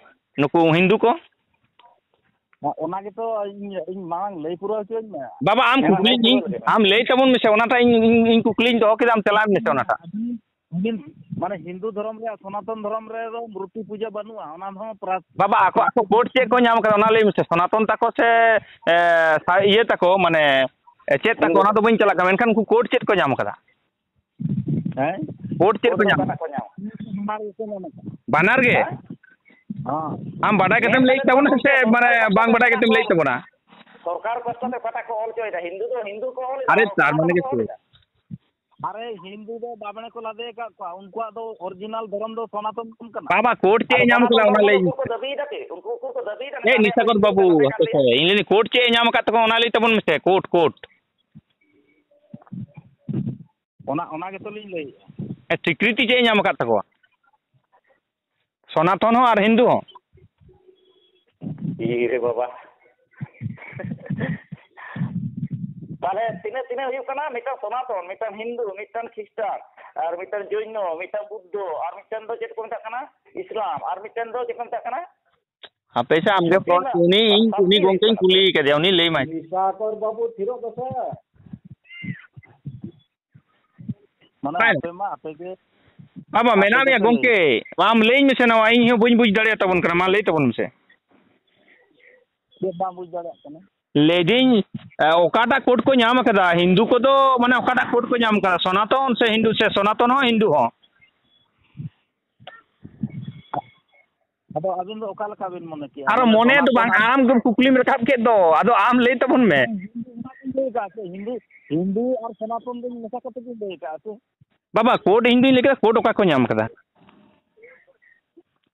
ᱱᱩᱠᱩ ᱦᱤᱱᱫᱩ ᱠᱚ? ᱚᱱᱟ ᱜᱮᱛᱚ ᱤᱧ, ᱤᱧ ᱢᱟᱲᱟᱝ ᱞᱟᱹᱭ ᱯᱩᱨᱟᱹᱣ ᱦᱚᱪᱚᱧ ᱢᱮ᱾ ᱵᱟᱵᱟ, ᱟᱢ ᱢᱮᱱᱟᱜ ᱠᱩᱠᱞᱤ ᱞᱟᱹᱭ ᱤᱧ, ᱯᱩᱨᱟᱹᱣ ᱞᱮᱜᱮ᱾ ᱟᱢ ᱞᱟᱹᱭ ᱛᱟᱵᱚᱱ ᱢᱮᱥᱮ, ᱚᱱᱟᱴᱟᱜ ᱤᱧ, ᱤᱧ, ᱤᱧ ᱠᱩᱠᱞᱤᱧ ᱫᱚᱦᱚ ᱠᱮᱫᱟ, ᱟᱢ ᱛᱮᱞᱟᱭ ᱢᱮᱥᱮ ᱚᱱᱟᱴᱟᱜ᱾ ᱟᱹᱵᱤᱱ, ᱢᱟᱱᱮ ᱦᱤᱱᱫᱩ ᱫᱷᱚᱨᱚᱢ ᱨᱮᱭᱟᱜ, ᱥᱚᱱᱟᱛᱚᱱ ᱫᱷᱚᱨᱚᱢ ᱨᱮᱫᱚ ᱢᱩᱨᱛᱤ ᱯᱩᱡᱟᱹ ᱵᱟᱹᱱᱩᱜᱼᱟ, ᱚᱱᱟ ᱦᱚᱸ ᱯᱨᱟ-, ᱵᱟᱵᱟ, ᱟᱠᱚ, ᱟᱠᱚ ᱠᱳᱰ ᱪᱮᱫ ᱠᱚ ᱧᱟᱢ ᱠᱟᱫᱟ, ᱚᱱᱟ ᱞᱟᱹᱭ ᱢᱮᱥᱮ᱾ ᱥᱚᱱᱟᱛᱚᱱ ᱛᱟᱠᱚ ᱥᱮ, ᱮ, ᱥᱟ-, ᱤᱭᱟᱹ ᱛᱟᱠᱚ, ᱢᱟᱱᱮ, ᱮ, ᱪᱮᱫ ᱛᱟᱠᱚ, ᱦᱤᱱᱫᱩ᱾ ᱚᱱᱟ ᱫᱚ ᱵᱟᱹᱧ ᱪᱟᱞᱟᱜ ᱠᱟᱱᱟ, ᱢᱮᱱᱠᱷᱟᱱ ᱩᱱᱠᱩ ᱠᱳᱰ ᱪᱮᱫ ᱠᱚ ᱧᱟᱢ ᱠᱟᱫᱟ? ᱦᱮᱸ? ᱠᱳᱰ ᱪᱮᱫ ᱠᱳᱰ ᱠᱚ ᱫᱚ ᱧᱟᱢ ᱵᱟᱱᱟᱨ ᱠᱟᱫᱟ? ᱠᱚ ᱧᱟᱢᱟ᱾ ᱵᱟᱱᱟᱨ ᱜᱮᱠᱚ ᱧᱟᱢ ᱠᱟᱫᱟ᱾ ᱵᱟᱱᱟᱨ ᱜᱮ? ᱦᱮᱸ? ᱦᱚᱸ᱾ ᱟᱢ ᱵᱟᱰᱟᱭ ᱦᱮᱸ, ᱠᱟᱛᱮᱢ ᱞᱟᱹᱭᱮᱫ ᱛᱟᱦᱚᱞᱮ ᱛᱟᱵᱚᱱᱟ ᱥᱮ, ᱜᱚᱢᱠᱮ, ᱢᱟᱱᱮ, ᱥᱚᱨᱠᱟᱨ ᱵᱟᱝ ᱯᱟᱦᱴᱟ ᱵᱟᱰᱟᱭ ᱠᱟᱛᱮᱢ ᱠᱷᱚᱱ, ᱞᱟᱹᱭᱮᱫ ᱛᱟᱵᱚᱱᱟ? ᱥᱚᱨᱠᱟᱨ ᱯᱟᱦᱴᱟ ᱛᱮ ᱚᱠᱟᱴᱟᱜ ᱠᱚ ᱚᱞ ᱦᱚᱪᱚᱭᱮᱫᱟ? ᱦᱤᱱᱫᱩ ᱫᱚ ᱦᱤᱱᱫᱩ ᱠᱚ ᱚᱞ ᱮᱫᱟ, ᱟᱨᱮ, ᱟᱨ ᱛᱟᱨ ᱥᱚᱱᱟᱛᱚᱱ ᱢᱟᱱᱮ ᱫᱚ ᱜᱮ ᱵᱟᱠᱚ ᱚᱞ ᱪᱮᱫ? ᱮᱫᱟ᱾ ᱟᱨᱮ, ᱦᱤᱱᱫᱩ ᱫᱚ ᱵᱟᱢᱱᱮ ᱠᱚ ᱞᱟᱫᱮ ᱟᱠᱟᱫ ᱠᱚᱣᱟ, ᱩᱱᱠᱩᱣᱟᱜ ᱫᱚ ᱚᱨᱤᱡᱤᱱᱟᱞ ᱫᱷᱚᱨᱚᱢ ᱫᱚ ᱥᱚᱱᱟᱛᱚᱱ ᱫᱷᱚᱨᱚᱢ ᱠᱟᱱᱟ᱾ ᱵᱟᱵᱟ, ᱠᱳᱰ ᱪᱮᱫ ᱟᱫᱚ ᱮ ᱧᱟᱢ ᱥᱚᱱᱟᱛᱚᱱ ᱠᱟᱫᱟ, ᱚᱱᱟ ᱫᱷᱚᱨᱚᱢ ᱫᱚ ᱞᱟᱹᱭ ᱩᱱᱠᱩ ᱠᱚ ᱢᱮᱥᱮ᱾ ᱫᱟᱹᱵᱤᱭᱮᱫᱟ ᱪᱮᱫ? ᱩᱱᱠᱩ, ᱩᱱᱠᱩ ᱠᱚ ᱫᱟᱹᱵᱤᱭᱮᱫᱟ ᱮ, ᱢᱮᱱᱛᱮ ᱱᱤᱥᱟ ᱠᱚᱨ ᱦᱤᱱᱫᱩ ᱵᱟᱹᱵᱩ, ᱠᱟᱱ ᱦᱟᱯᱮ ᱛᱟᱞᱮᱭᱟ᱾ ᱥᱮ, ᱤᱧ ᱞᱟᱹᱭ ᱫᱟᱹᱧ, ᱠᱳᱰ ᱪᱮᱫ ᱮ ᱧᱟᱢ ᱟᱠᱟᱫ ᱛᱟᱠᱚᱣᱟ, ᱚᱱᱟ ᱞᱟᱹᱭ ᱛᱟᱵᱚᱱ ᱢᱮᱥᱮ, ᱠᱳᱰ, ᱠᱳᱰ᱾ ᱚᱱᱟ, ᱚᱱᱟ ᱜᱮᱛᱚ ᱞᱤᱧ ᱞᱟᱹᱭᱮᱫᱼᱟ᱾ ᱮ, ᱥᱤᱠᱨᱤᱛᱤ ᱪᱮᱫ ᱮ ᱧᱟᱢ ᱟᱠᱟᱫ ᱛᱟᱠᱚᱣᱟ? ᱥᱚᱱᱟᱛᱚᱱ ᱦᱚᱸ ᱟᱨ ᱦᱤᱱᱫᱩ ᱦᱚᱸ᱾ ᱤ ᱨᱮ ᱵᱟᱵᱟ᱾ ᱛᱟᱦᱞᱮ ᱛᱤᱱᱟᱹᱜ, ᱛᱤᱱᱟᱹᱜ ᱦᱩᱭᱩᱜ ᱠᱟᱱᱟ? ᱢᱤᱫᱴᱟᱝ ᱥᱚᱱᱟᱛᱚᱱ, ᱢᱤᱫᱴᱟᱝ ᱦᱤᱱᱫᱩ, ᱢᱤᱫᱴᱟᱝ ᱠᱷᱨᱤᱥᱴᱟᱱ, ᱟᱨ ᱢᱤᱫᱴᱟᱝ ᱡᱳᱭᱱᱚ, ᱢᱤᱫᱴᱟᱝ ᱵᱩᱫᱽᱫᱷᱚ, ᱟᱨ ᱢᱤᱫᱴᱟᱝ ᱫᱚ ᱪᱮᱫ ᱠᱚ ᱢᱮᱛᱟᱜ ᱠᱟᱱᱟ? ᱤᱥᱞᱟᱢ, ᱟᱨ ᱢᱤᱫᱴᱟᱝ ᱫᱚ ᱪᱮᱫ ᱠᱚ ᱢᱮᱛᱟᱜ ᱠᱟᱱᱟ? ᱦᱟᱯᱮ ᱥᱮ, ᱟᱢᱜᱮ ᱥᱟᱱᱛᱤ ᱯᱷᱳᱱ, ᱨᱮᱱᱟᱜ, ᱩᱱᱤ, ᱤᱧ, ᱥᱟᱱᱛᱤ ᱩᱱᱤ ᱦᱩᱭᱩᱜ ᱜᱚᱝᱠᱮᱧ ᱠᱟᱱᱟ᱾ ᱠᱩᱞᱤ ᱠᱟᱫᱮᱭᱟ, ᱩᱱᱤ ᱞᱟᱹᱭ ᱢᱟᱭ᱾ ᱱᱤᱥᱟᱠᱚᱨ ᱵᱟᱹᱵᱩ, ᱛᱷᱤᱨᱚᱜ ᱢᱮᱥᱮ᱾ ᱢᱟᱱᱮ ᱵᱟᱭ ᱟᱯᱮ ᱢᱟ ᱟᱯᱮ ᱜᱮ, ᱟᱵᱟ, ᱟᱯᱮ ᱢᱮᱱᱟᱜ ᱜᱮ ᱢᱮᱭᱟ ᱯᱮ ᱞᱟᱹᱭ᱾ ᱜᱚᱝᱠᱮ, ᱟᱢ ᱞᱟᱹᱭᱟᱹᱧ ᱢᱮᱥᱮ, ᱱᱚᱣᱟ ᱤᱧ ᱦᱚᱸ ᱵᱟᱹᱧ ᱵᱩᱡᱽ ᱫᱟᱲᱮᱭᱟᱛᱟᱵᱚᱱ ᱠᱟᱱᱟ, ᱢᱟ ᱞᱟᱹᱭ ᱛᱟᱵᱚᱱ ᱢᱮᱥᱮ᱾ ᱪᱮᱫ ᱵᱟᱢ ᱵᱩᱡᱽ ᱫᱟᱲᱮᱭᱟᱜ ᱠᱟᱱᱟ? ᱞᱟᱹᱭᱫᱟᱹᱧ, ᱮ, ᱚᱠᱟᱴᱟᱜ ᱠᱳᱰ ᱠᱚ ᱧᱟᱢ ᱟᱠᱟᱫᱟ? ᱦᱤᱱᱫᱩ ᱠᱚᱫᱚ, ᱢᱟᱱᱮ, ᱚᱠᱟᱴᱟᱜ ᱠᱳᱰ ᱠᱚ ᱧᱟᱢ ᱟᱠᱟᱫᱟ? ᱥᱚᱱᱟᱛᱚᱱ ᱥᱮ ᱦᱤᱱᱫᱩ, ᱥᱮ ᱥᱚᱱᱟᱛᱚᱱ ᱦᱚᱸ ᱦᱤᱱᱫᱩ ᱦᱚᱸ? ᱟᱫᱚ ᱟᱹᱵᱤᱱ ᱫᱚ ᱚᱠᱟ ᱞᱮᱠᱟ ᱵᱤᱱ ᱢᱚᱱᱮ ᱠᱮᱜᱼᱟ? ᱟᱨᱚ ᱢᱟᱱᱮ ᱢᱚᱱᱮ ᱫᱚ ᱥᱚᱱᱟᱛᱚᱱ ᱵᱟᱝ, ᱟᱨ ᱟᱢ ᱜᱮᱢ ᱠᱩᱠᱞᱤᱢ ᱨᱟᱠᱟᱵ ᱠᱮᱫ ᱫᱚ, ᱟᱫᱚ ᱟᱢ ᱞᱟᱹᱭ ᱛᱟᱵᱚᱱ ᱢᱮ᱾ ᱦᱮᱸ, ᱦᱤᱱᱫᱩ ᱚᱱᱟ ᱵᱤᱱ ᱞᱟᱹᱭ ᱟᱠᱟᱫ ᱥᱮ, ᱦᱤᱱᱫᱩ, ᱦᱤᱱᱫᱩ ᱟᱨ ᱥᱚᱱᱟᱛᱚᱱ ᱵᱤᱱ ᱢᱮᱥᱟ ᱠᱟᱛᱮ ᱵᱤᱱ ᱞᱟᱹᱭ ᱟᱠᱟᱫᱼᱟ ᱥᱮ? ᱵᱟᱵᱟ, ᱠᱳᱰ ᱦᱤᱱᱫᱩᱧ ᱞᱟᱹᱭ ᱠᱮᱫᱟ, ᱠᱳᱰ ᱚᱠᱟ ᱠᱚ ᱧᱟᱢ ᱠᱟᱫᱟ?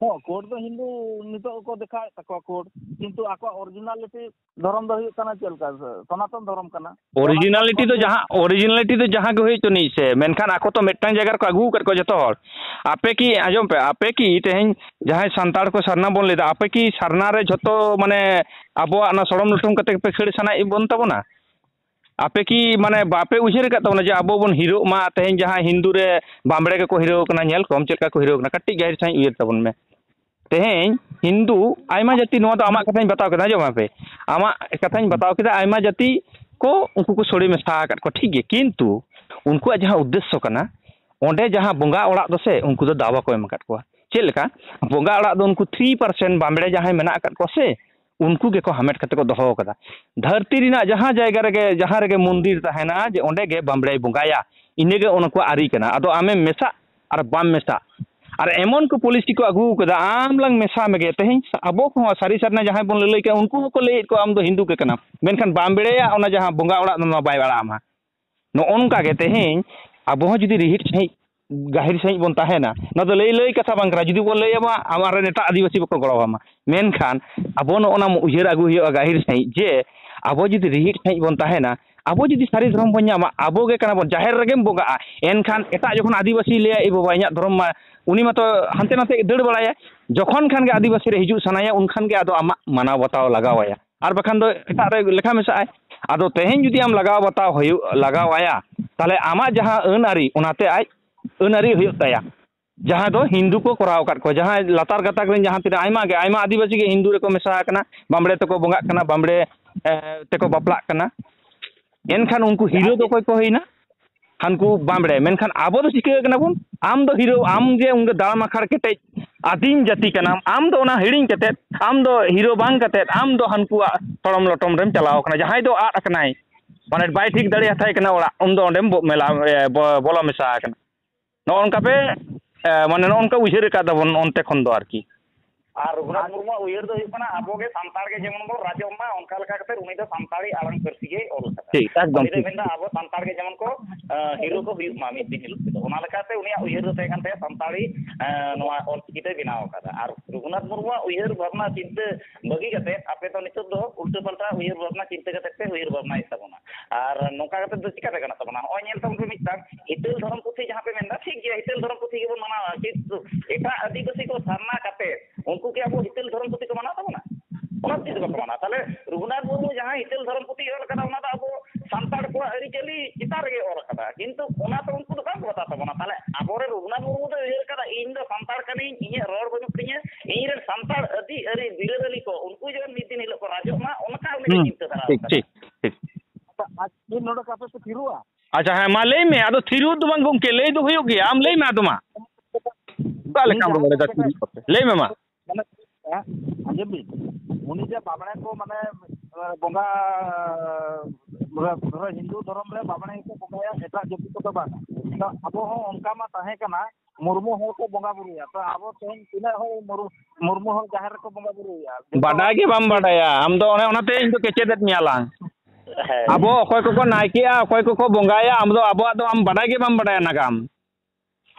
ᱦᱚᱸ, ᱠᱳᱰ ᱫᱚ ᱦᱤᱱᱫᱩ ᱱᱤᱛᱚᱜ ᱠᱚ ᱫᱮᱠᱷᱟᱣᱮᱫ ᱛᱟᱠᱚᱣᱟ ᱠᱳᱰ, ᱠᱤᱱᱛᱩ ᱟᱠᱚᱣᱟᱜ ᱚᱨᱤᱡᱤᱱᱟᱞᱤᱴᱤ ᱫᱷᱚᱨᱚᱢ ᱫᱚ ᱦᱩᱭᱩᱜ ᱠᱟᱱᱟ ᱪᱮᱫ ᱞᱮᱠᱟ? ᱥᱚᱱᱟᱛᱚᱱ ᱫᱷᱚᱨᱚᱢ ᱠᱟᱱᱟ᱾ ᱚᱨᱤᱡᱤᱱᱟᱞᱤᱴᱤ ᱫᱚ ᱡᱟᱦᱟᱸ, ᱚᱨᱤᱡᱤᱱᱟᱞᱤᱴᱤ ᱫᱚ ᱡᱟᱦᱟᱸ ᱜᱮ ᱦᱩᱭ ᱦᱚᱪᱚᱱᱤᱡ ᱥᱮ, ᱢᱮᱱᱠᱷᱟᱱ ᱟᱠᱚ ᱛᱚ ᱢᱤᱫᱴᱟᱝ ᱡᱟᱭᱜᱟ ᱨᱮᱠᱚ ᱟᱹᱜᱩ ᱟᱠᱟᱫ ᱠᱚᱣᱟ ᱡᱚᱛᱚ ᱦᱚᱲ᱾ ᱟᱯᱮ ᱠᱤ, ᱟᱸᱡᱚᱢ ᱯᱮ, ᱟᱯᱮ ᱠᱤ ᱛᱮᱦᱮᱧ ᱡᱟᱦᱟᱸᱭ ᱥᱟᱱᱛᱟᱲ ᱠᱚ ᱥᱟᱨᱱᱟ ᱵᱚᱱ ᱞᱟᱹᱭᱫᱟ, ᱟᱯᱮ ᱠᱤ ᱥᱟᱨᱱᱟ ᱨᱮ ᱡᱷᱚᱛᱚ, ᱢᱟᱱᱮ, ᱟᱵᱚᱣᱟᱜ ᱚᱱᱟ ᱥᱚᱲᱚᱢ ᱞᱩᱴᱩᱢ ᱠᱟᱛᱮ ᱜᱮᱯᱮ ᱠᱷᱟᱹᱲ ᱥᱟᱱᱟᱭᱮᱫ ᱵᱚᱱ ᱛᱟᱵᱚᱱᱟ? ᱟᱯᱮ ᱠᱤ ᱢᱟᱱᱮ ᱵᱟᱯᱮ ᱩᱭᱦᱟᱹᱨ ᱟᱠᱟᱫ ᱛᱟᱵᱚᱱᱟ ᱡᱮ ᱟᱵᱚ ᱵᱚᱱ ᱦᱤᱨᱳᱜ ᱢᱟ? ᱛᱮᱦᱮᱧ ᱡᱟᱦᱟᱸ ᱦᱤᱱᱫᱩ ᱨᱮ ᱵᱟᱢᱵᱲᱮ ᱜᱮᱠᱚ ᱦᱤᱨᱳ ᱠᱟᱱᱟ, ᱧᱮᱞ ᱠᱚᱢ ᱪᱮᱫ ᱞᱮᱠᱟ ᱠᱚ ᱦᱤᱨᱳ ᱠᱟᱱᱟ, ᱠᱟᱹᱴᱤᱡ ᱜᱟᱹᱦᱤᱨ ᱥᱟᱺᱦᱤᱡ ᱩᱭᱦᱟᱹᱨ ᱛᱟᱵᱚᱱ ᱢᱮ᱾ ᱛᱮᱦᱮᱧ ᱦᱤᱱᱫᱩ ᱟᱭᱢᱟ ᱡᱟᱹᱛᱤ, ᱱᱚᱣᱟ ᱫᱚ ᱟᱢᱟᱜ ᱠᱟᱛᱷᱟᱧ ᱵᱟᱛᱟᱣ ᱠᱮᱫᱟ, ᱟᱸᱡᱚᱢ ᱢᱮ ᱯᱮ, ᱟᱢᱟᱜ ᱠᱟᱛᱷᱟᱧ ᱵᱟᱛᱟᱣ ᱠᱮᱫᱟ, ᱟᱭᱢᱟ ᱡᱟᱹᱛᱤ ᱠᱚ ᱩᱱᱠᱩ ᱠᱚ ᱥᱳᱲᱮ ᱢᱮᱥᱟ ᱟᱠᱟᱫ ᱠᱚᱣᱟ, ᱴᱷᱤᱠ ᱜᱮ, ᱠᱤᱱᱛᱩ ᱩᱱᱠᱩᱣᱟᱜ ᱡᱟᱦᱟᱸ ᱩᱫᱽᱫᱮᱥᱥᱚ ᱠᱟᱱᱟ, ᱚᱸᱰᱮ ᱡᱟᱦᱟᱸ ᱵᱚᱸᱜᱟ ᱚᱲᱟᱜ ᱫᱚ ᱥᱮ, ᱩᱱᱠᱩ ᱫᱚ ᱫᱟᱣ ᱵᱟᱠᱚ ᱮᱢ ᱟᱠᱟᱫ ᱠᱚᱣᱟ᱾ ᱪᱮᱫ ᱞᱮᱠᱟ? ᱵᱚᱸᱜᱟ ᱚᱲᱟᱜ ᱫᱚ ᱩᱱᱠᱩ ᱛᱷᱨᱤ ᱯᱟᱨᱥᱮᱱᱴ ᱵᱟᱢᱵᱲᱮ ᱡᱟᱦᱟᱸᱭ ᱢᱮᱱᱟᱜ ᱟᱠᱟᱫ ᱠᱚᱣᱟ ᱥᱮ, ᱩᱱᱠᱩ ᱜᱮᱠᱚ ᱦᱟᱢᱮᱴ ᱠᱟᱛᱮ ᱠᱚ ᱫᱚᱦᱚ ᱟᱠᱟᱫᱟ᱾ ᱫᱷᱟᱹᱨᱛᱤ ᱨᱮᱱᱟᱜ ᱡᱟᱦᱟᱸ ᱡᱟᱭᱜᱟ ᱨᱮᱜᱮ, ᱡᱟᱦᱟᱸ ᱨᱮᱜᱮ ᱢᱚᱱᱫᱤᱨ ᱛᱟᱦᱮᱱᱟ, ᱡᱮ ᱚᱸᱰᱮ ᱜᱮ ᱵᱟᱢᱵᱲᱮᱭ ᱵᱚᱸᱜᱟᱭᱟ, ᱤᱱᱟᱹᱜᱮ ᱩᱱᱠᱩᱣᱟᱜ ᱟᱹᱨᱤ ᱠᱟᱱᱟ᱾ ᱟᱫᱚ ᱟᱢᱮᱢ ᱢᱮᱥᱟᱜ ᱟᱨ ᱵᱟᱢ ᱢᱮᱥᱟᱜ, ᱟᱨ ᱮᱢᱚᱱ ᱠᱚ ᱯᱚᱞᱤᱥᱤ ᱠᱚ ᱟᱹᱜᱩ ᱟᱠᱟᱫᱟ, ᱟᱢ ᱞᱟᱝ ᱢᱮᱥᱟ ᱢᱮᱜᱮ᱾ ᱛᱮᱦᱮᱧ ᱟᱵᱚ ᱠᱚᱦᱚᱸ ᱥᱟᱹᱨᱤ ᱥᱟᱨᱱᱟ ᱡᱟᱦᱟᱸᱭ ᱵᱚᱱ ᱞᱟᱹᱞᱟᱹᱭ ᱠᱟᱜᱼᱟ, ᱩᱱᱠᱩ ᱦᱚᱸᱠᱚ ᱞᱟᱹᱭᱮᱫ ᱠᱚᱣᱟ ᱟᱢ ᱫᱚ ᱦᱤᱱᱫᱩ ᱜᱮ ᱠᱟᱱᱟᱢ, ᱢᱮᱱᱠᱷᱟᱱ ᱵᱟᱢᱵᱲᱮᱭᱟᱜ ᱚᱱᱟ ᱡᱟᱦᱟᱸ ᱵᱚᱸᱜᱟ ᱚᱲᱟᱜ ᱫᱚ ᱱᱚᱣᱟ ᱵᱟᱭ ᱟᱲᱟᱜ ᱟᱢᱟ᱾ ᱱᱚᱜᱼᱚ ᱱᱚᱝᱠᱟ ᱜᱮ ᱛᱮᱦᱮᱧ ᱟᱵᱚ ᱦᱚᱸ ᱡᱩᱫᱤ ᱨᱤᱦᱤᱴ ᱥᱟᱺᱦᱤᱡ, ᱜᱟᱹᱦᱤᱨ ᱥᱟᱺᱦᱤᱡ ᱵᱚᱱ ᱛᱟᱦᱮᱱᱟ, ᱱᱚᱣᱟ ᱫᱚ ᱞᱟᱹᱭ ᱞᱟᱹᱭ ᱠᱟᱛᱷᱟ ᱵᱟᱝ ᱠᱟᱱᱟ᱾ ᱡᱩᱫᱤ ᱵᱚᱱ ᱞᱟᱹᱭ ᱟᱵᱚᱱ, ᱟᱢ ᱟᱨ ᱮᱴᱟᱜ ᱟᱹᱫᱤᱵᱟᱹᱥᱤ ᱵᱟᱠᱚ ᱜᱚᱲᱚ ᱟᱢᱟ, ᱢᱮᱱᱠᱷᱟᱱ ᱟᱵᱚ ᱱᱚᱜᱼᱚ ᱱᱟ ᱩᱭᱦᱟᱹᱨ ᱟᱹᱜᱩ ᱦᱩᱭᱩᱜᱼᱟ ᱜᱟᱹᱦᱤᱨ ᱥᱟᱺᱦᱤᱡ, ᱡᱮ ᱟᱵᱚ ᱡᱩᱫᱤ ᱨᱤᱦᱤᱴ ᱥᱟᱺᱦᱤᱡ ᱵᱚᱱ ᱛᱟᱦᱮᱱᱟ, ᱟᱵᱚ ᱡᱩᱫᱤ ᱥᱟᱹᱨᱤ ᱫᱷᱚᱨᱚᱢ ᱵᱚᱱ ᱧᱟᱢᱟ, ᱟᱵᱚ ᱜᱮ ᱠᱟᱱᱟ ᱵᱚᱱ, ᱡᱟᱦᱮᱨ ᱨᱮᱜᱮᱢ ᱵᱚᱸᱜᱟᱜᱼᱟ, ᱮᱱᱠᱷᱟᱱ ᱮᱴᱟᱜ ᱡᱚᱠᱷᱚᱱ ᱟᱹᱫᱤᱵᱟᱹᱥᱤ ᱞᱟᱹᱭᱟ, "ᱮ ᱵᱟᱵᱟ, ᱤᱧᱟᱹᱜ ᱫᱷᱚᱨᱚᱢ ᱢᱟ", ᱩᱱᱤ ᱢᱟᱛᱚ ᱦᱟᱱᱛᱮ ᱱᱟᱛᱮ ᱫᱟᱹᱲ ᱵᱟᱲᱟᱭᱟ᱾ ᱡᱚᱠᱷᱚᱱ ᱠᱷᱟᱱ ᱜᱮ ᱟᱹᱫᱤᱵᱟᱹᱥᱤ ᱨᱮ ᱦᱤᱡᱩᱜ ᱥᱟᱱᱟᱭᱟ, ᱩᱱᱠᱷᱟᱱ ᱜᱮ ᱟᱫᱚ ᱟᱢᱟᱜ ᱢᱟᱱᱟᱣ ᱵᱟᱛᱟᱣ ᱞᱟᱜᱟᱣ ᱟᱭᱟ, ᱟᱨ ᱵᱟᱠᱷᱟᱱ ᱫᱚ ᱮᱴᱟᱜ ᱨᱮ ᱞᱮᱠᱷᱟ ᱢᱮᱥᱟᱜᱼᱟᱭ᱾ ᱟᱫᱚ ᱛᱮᱦᱮᱧ ᱡᱩᱫᱤ ᱟᱢ ᱞᱟᱜᱟᱣ ᱵᱟᱛᱟᱣ ᱦᱩᱭᱩᱜ, ᱞᱟᱜᱟᱣ ᱟᱭᱟ, ᱛᱟᱦᱚᱞᱮ ᱟᱢᱟᱜ ᱡᱟᱦᱟᱸ ᱟᱹᱱ ᱟᱹᱨᱤ, ᱚᱱᱟᱛᱮ ᱟᱡ ᱟᱹᱱ ᱟᱹᱨᱤ ᱦᱩᱭᱩᱜ ᱛᱟᱭᱟ᱾ ᱡᱟᱦᱟᱸ ᱫᱚ ᱦᱤᱱᱫᱩ ᱠᱚ ᱠᱚᱨᱟᱣ ᱟᱠᱟᱫ ᱠᱚᱣᱟ, ᱡᱟᱦᱟᱸᱭ ᱞᱟᱛᱟᱨ ᱜᱟᱛᱟᱠ ᱨᱮᱱ ᱡᱟᱦᱟᱸ ᱛᱤᱱᱟᱹᱜ ᱟᱭᱢᱟ ᱜᱮ, ᱟᱭᱢᱟ ᱟᱹᱫᱤᱵᱟᱹᱥᱤ ᱜᱮ ᱦᱤᱱᱫᱩ ᱨᱮᱠᱚ ᱢᱮᱥᱟ ᱟᱠᱟᱱᱟ, ᱵᱟᱢᱵᱲᱮ ᱛᱮᱠᱚ ᱵᱚᱸᱜᱟᱜ ᱠᱟᱱᱟ, ᱵᱟᱢᱵᱲᱮ, ᱮ, ᱛᱮᱠᱚ ᱵᱟᱯᱞᱟᱜ ᱠᱟᱱᱟ᱾ ᱮᱱᱠᱷᱟᱱ ᱩᱱᱠᱩ ᱦᱤᱨᱳ ᱫᱚ ᱚᱠᱚᱭ ᱠᱚ ᱦᱩᱭᱱᱟ? ᱦᱟᱱᱠᱩ ᱵᱟᱢᱵᱲᱮ᱾ ᱢᱮᱱᱠᱷᱟᱱ ᱟᱵᱚ ᱫᱚ ᱪᱤᱠᱟᱹ ᱠᱟᱱᱟ ᱵᱚᱱ? ᱟᱢ ᱫᱚ ᱦᱤᱨᱳ, ᱟᱢ ᱜᱮ ᱩᱱᱠᱩ ᱫᱟᱲ ᱢᱟᱠᱷᱟᱲ ᱠᱮᱴᱮᱡ ᱟᱹᱫᱤᱢ ᱡᱟᱹᱛᱤ ᱠᱟᱱᱟᱢ, ᱟᱢ ᱫᱚ ᱚᱱᱟ ᱦᱤᱲᱤᱧ ᱠᱟᱛᱮᱫ, ᱟᱢ ᱫᱚ ᱦᱤᱨᱳ ᱵᱟᱝ ᱠᱟᱛᱮᱫ, ᱟᱢ ᱫᱚ ᱦᱟᱱᱠᱩᱣᱟᱜ ᱛᱚᱲᱚᱢ ᱞᱚᱴᱚᱢ ᱨᱮᱢ ᱪᱟᱞᱟᱣ ᱠᱟᱱᱟ᱾ ᱡᱟᱦᱟᱸᱭ ᱫᱚ ᱟᱫ ᱟᱠᱟᱱᱟᱭ, ᱢᱟᱱᱮ ᱵᱟᱭ ᱴᱷᱤᱠ ᱫᱟᱲᱮᱭᱟᱛᱟᱭ ᱠᱟᱱᱟ ᱚᱲᱟᱜ, ᱩᱱ ᱫᱚ ᱚᱸᱰᱮᱢ ᱵᱚ-, ᱢᱮᱞᱟ, ᱮ, ᱵᱚ-, ᱵᱚᱞᱚ ᱢᱮᱥᱟ ᱟᱠᱟᱱᱟ᱾ ᱱᱚᱜᱼᱚ ᱱᱚᱝᱠᱟ ᱯᱮ, ᱮ, ᱢᱟᱱᱮ ᱱᱚᱜᱼᱚ ᱱᱚᱝᱠᱟ ᱩᱭᱦᱟᱹᱨ ᱟᱠᱟᱫ ᱛᱟᱵᱚᱱ ᱚᱱᱛᱮ ᱠᱷᱚᱱ ᱫᱚ ᱟᱨᱠᱤ᱾ ᱟᱨ ᱨᱚᱜᱷᱩᱱᱟᱛᱷ ᱢᱩᱨᱢᱩᱣᱟᱜ ᱩᱭᱦᱟᱹᱨ ᱫᱚ ᱦᱩᱭᱩᱜ ᱠᱟᱱᱟ, ᱟᱵᱚ ᱜᱮ ᱥᱟᱱᱛᱟᱲ ᱜᱮ ᱡᱮᱢᱚᱱ ᱵᱚᱱ ᱨᱟᱡᱚᱜ ᱢᱟ, ᱚᱱᱠᱟ ᱞᱮᱠᱟ ᱠᱟᱛᱮ ᱩᱱᱤ ᱫᱚ ᱥᱟᱱᱛᱟᱲᱤ ᱟᱲᱟᱝ ᱯᱟᱹᱨᱥᱤ ᱜᱮᱭ ᱚᱞ ᱟᱠᱟᱫᱟ᱾ ᱴᱷᱤᱠ, ᱮᱠᱫᱚᱢ ᱩᱱᱤ ᱫᱚᱭ ᱴᱷᱤᱠ᱾ ᱢᱮᱱᱫᱟ, ᱟᱵᱚ ᱥᱟᱱᱛᱟᱲ ᱜᱮ ᱡᱮᱢᱚᱱ ᱠᱚ, ᱮ, ᱦᱤᱨᱳ ᱠᱚ ᱦᱩᱭᱩᱜ ᱢᱟ ᱢᱤᱫ ᱫᱤᱱ ᱦᱤᱞᱳᱜ ᱛᱮᱫᱚ᱾ ᱚᱱᱟ ᱞᱮᱠᱟᱛᱮ ᱩᱱᱤᱭᱟᱜ ᱩᱭᱦᱟᱹᱨ ᱫᱚ ᱛᱟᱦᱮᱸ ᱠᱟᱱ ᱛᱟᱭᱟ ᱥᱟᱱᱛᱟᱲᱤ, ᱮ, ᱱᱚᱣᱟ ᱚᱞᱪᱤᱠᱤ ᱫᱚᱭ ᱵᱮᱱᱟᱣ ᱟᱠᱟᱫᱟ᱾ ᱟᱨ ᱨᱚᱜᱷᱩᱱᱟᱛᱷ ᱢᱩᱨᱢᱩᱣᱟᱜ ᱩᱭᱦᱟᱹᱨ ᱵᱷᱟᱵᱽᱱᱟ ᱪᱤᱱᱛᱟᱹ ᱵᱟᱹᱜᱤ ᱠᱟᱛᱮ ᱟᱯᱮ ᱫᱚ ᱱᱤᱛᱚᱜ ᱫᱚ ᱩᱞᱴᱟᱹ ᱯᱟᱞᱴᱟ ᱩᱭᱦᱟᱹᱨ ᱵᱷᱟᱵᱽᱱᱟ ᱪᱤᱱᱛᱟᱹ ᱠᱟᱛᱮ ᱯᱮ ᱩᱭᱦᱟᱹᱨ ᱵᱷᱟᱵᱽᱱᱟᱭᱮᱫ ᱛᱟᱵᱚᱱᱟ᱾ ᱟᱨ ᱱᱚᱝᱠᱟ ᱠᱟᱛᱮ ᱫᱚ ᱪᱤᱠᱟᱹᱛᱮ ᱜᱟᱱᱚᱜ ᱛᱟᱵᱚᱱᱟ? ᱱᱚᱜᱼᱚᱭ ᱧᱮᱞ ᱛᱟᱵᱚᱱ ᱯᱮ ᱢᱤᱫᱴᱟᱝ ᱦᱤᱛᱟᱹᱞ ᱫᱷᱚᱨᱚᱢ ᱯᱩᱛᱷᱤ ᱡᱟᱦᱟᱸ ᱯᱮ ᱢᱮᱱᱫᱟ, ᱴᱷᱤᱠ ᱜᱮᱭᱟ, ᱦᱤᱛᱟᱹᱞ ᱫᱷᱚᱨᱚᱢ ᱯᱩᱛᱷᱤ ᱜᱮᱵᱚᱱ ᱢᱟᱱᱟᱣᱟ, ᱠᱤᱱᱛᱩ ᱮᱴᱟᱜ ᱟᱹᱫᱤᱵᱟᱹᱥᱤ ᱠᱚ ᱥᱟᱨᱱᱟ ᱠᱟᱛᱮ ᱩᱱᱠᱩ ᱠᱤ ᱟᱵᱚ ᱦᱤᱛᱟᱹᱞ ᱫᱷᱚᱨᱚᱢ ᱯᱩᱛᱷᱤ ᱠᱚ ᱢᱟᱱᱟᱣ ᱛᱟᱵᱚᱱᱟ? ᱚᱱᱟ ᱪᱮᱫ ᱵᱟᱠᱚ ᱢᱟᱱᱟᱣᱟ? ᱛᱟᱦᱞᱮ ᱨᱚᱜᱷᱩᱱᱟᱛᱷ ᱢᱩᱨᱢᱩ ᱡᱟᱦᱟᱸ ᱦᱤᱛᱟᱹᱞ ᱫᱷᱚᱨᱚᱢ ᱯᱩᱛᱷᱤ ᱚᱞ ᱠᱟᱫᱟ, ᱚᱱᱟ ᱫᱚ ᱟᱵᱚ ᱥᱟᱱᱛᱟᱲ ᱡᱟᱹᱞᱤ ᱪᱮᱛᱟᱱ ᱨᱮᱜᱮ ᱚᱞ ᱟᱠᱟᱫᱟ, ᱠᱤᱱᱛᱩ ᱚᱱᱟ ᱫᱚ ᱩᱱᱠᱩ ᱫᱚ ᱵᱟᱝ ᱠᱚ ᱦᱟᱛᱟᱣ ᱛᱟᱵᱚᱱᱟ᱾ ᱛᱟᱦᱞᱮ ᱟᱵᱚᱨᱮᱱ ᱨᱚᱜᱷᱩᱱᱟᱛᱷ ᱢᱩᱨᱢᱩ ᱫᱚ ᱩᱭᱦᱟᱹᱨ ᱠᱟᱫᱟ, "ᱤᱧ ᱫᱚ ᱥᱟᱱᱛᱟᱲ ᱠᱟᱹᱱᱟᱹᱧ, ᱤᱧᱟᱹᱜ ᱨᱚᱲ ᱵᱟᱹᱱᱩᱜ ᱛᱤᱧᱟᱹ, ᱤᱧ ᱨᱮᱱ ᱥᱟᱱᱛᱟᱲ ᱟᱹᱫᱤ ᱟᱹᱨᱤ ᱵᱤᱨᱟᱹᱫᱟᱹᱞᱤ ᱠᱚ, ᱩᱱᱠᱩ ᱡᱮᱢᱚᱱ ᱢᱤᱫ ᱫᱤᱱ ᱦᱤᱞᱳᱜ ᱠᱚ ᱨᱟᱡᱚᱜ ᱢᱟ", ᱚᱱᱠᱟ ᱩᱱᱤ ᱫᱚ ᱦᱩᱸ, ᱪᱤᱱᱛᱟᱹ ᱫᱷᱟᱨᱟ ᱴᱷᱤᱠ, ᱟᱠᱟᱫᱟ᱾ ᱴᱷᱤᱠ, ᱴᱷᱤᱠ᱾ ᱟᱪᱪᱷᱟ, ᱟᱡ ᱢᱤᱫ ᱱᱚᱰᱮ ᱠᱟᱛᱷᱟ ᱯᱮ ᱛᱷᱤᱨᱚᱜᱼᱟ? ᱟᱪᱪᱷᱟ, ᱦᱮᱸ, ᱢᱟ ᱞᱟᱹᱭ ᱢᱮ᱾ ᱟᱫᱚ ᱛᱷᱤᱨᱚᱜ ᱫᱚ ᱵᱟᱝ ᱜᱚᱢᱠᱮ, ᱞᱟᱹᱭ ᱫᱚ ᱦᱩᱭᱩᱜ ᱜᱮᱭᱟ, ᱟᱢ ᱞᱟᱹᱭ ᱢᱮ ᱟᱫᱚ ᱢᱟ᱾ ᱚᱠᱟ ᱞᱮᱠᱟᱢ ᱨᱚᱲ ᱮᱫᱟ ᱛᱷᱤᱨᱚᱜ ᱠᱟᱛᱮ? ᱞᱟᱹᱭ ᱢᱮ ᱢᱟ᱾ ᱢᱟᱱᱮ, ᱦᱮᱸ, ᱟᱸᱡᱚᱢ ᱵᱤᱱ, ᱩᱱᱤ ᱡᱮ ᱵᱟᱢᱲᱮ ᱠᱚ, ᱢᱟᱱᱮ, ᱵᱚᱸᱜᱟ, ᱫᱷᱚᱨᱚ ᱦᱤᱱᱫᱩ ᱫᱷᱚᱨᱚᱢ ᱨᱮ ᱵᱟᱢᱲᱮ ᱜᱮᱠᱚ ᱵᱚᱸᱜᱟᱭᱟ, ᱮᱴᱟᱜ ᱡᱟᱹᱛᱤ ᱠᱚᱫᱚ ᱵᱟᱝ᱾ ᱛᱚ ᱟᱵᱚ ᱦᱚᱸ ᱚᱱᱠᱟ ᱢᱟ ᱛᱟᱦᱮᱸ ᱠᱟᱱᱟ, ᱢᱩᱨᱢᱩ ᱦᱚᱲ ᱠᱚ ᱵᱚᱸᱜᱟ ᱵᱩᱨᱩᱭᱟ᱾ ᱛᱚ ᱟᱵᱚ ᱛᱮᱦᱮᱧ ᱛᱤᱱᱟᱹᱜ ᱦᱚᱲ ᱢᱩᱨ-, ᱢᱩᱨᱢᱩ ᱦᱚᱲ ᱡᱟᱦᱮᱨ ᱨᱮᱠᱚ ᱵᱚᱸᱜᱟ ᱵᱩᱨᱩᱭᱟ? ᱡᱚᱛᱚ ᱵᱟᱰᱟᱭ ᱜᱮ ᱵᱟᱢ ᱵᱟᱰᱟᱭᱟ ᱟᱢ ᱫᱚ, ᱚᱱᱮ ᱚᱱᱟᱛᱮ ᱤᱧ ᱫᱚ ᱠᱮᱪᱮᱫᱮᱫ ᱢᱮᱭᱟ ᱞᱟᱝ᱾ ᱦᱮᱸ᱾ ᱟᱵᱚ ᱚᱠᱚᱭ ᱠᱚᱠᱚ ᱱᱟᱭᱠᱮᱜᱼᱟ, ᱚᱠᱚᱭ ᱠᱚᱠᱚ ᱵᱚᱸᱜᱟᱭᱟ, ᱟᱢ ᱫᱚ ᱟᱵᱚᱣᱟᱜ ᱫᱚ ᱟᱢ ᱵᱟᱰᱟᱭ ᱜᱮ ᱵᱟᱢ ᱵᱟᱰᱟᱭᱟ ᱱᱟᱜᱟᱢ᱾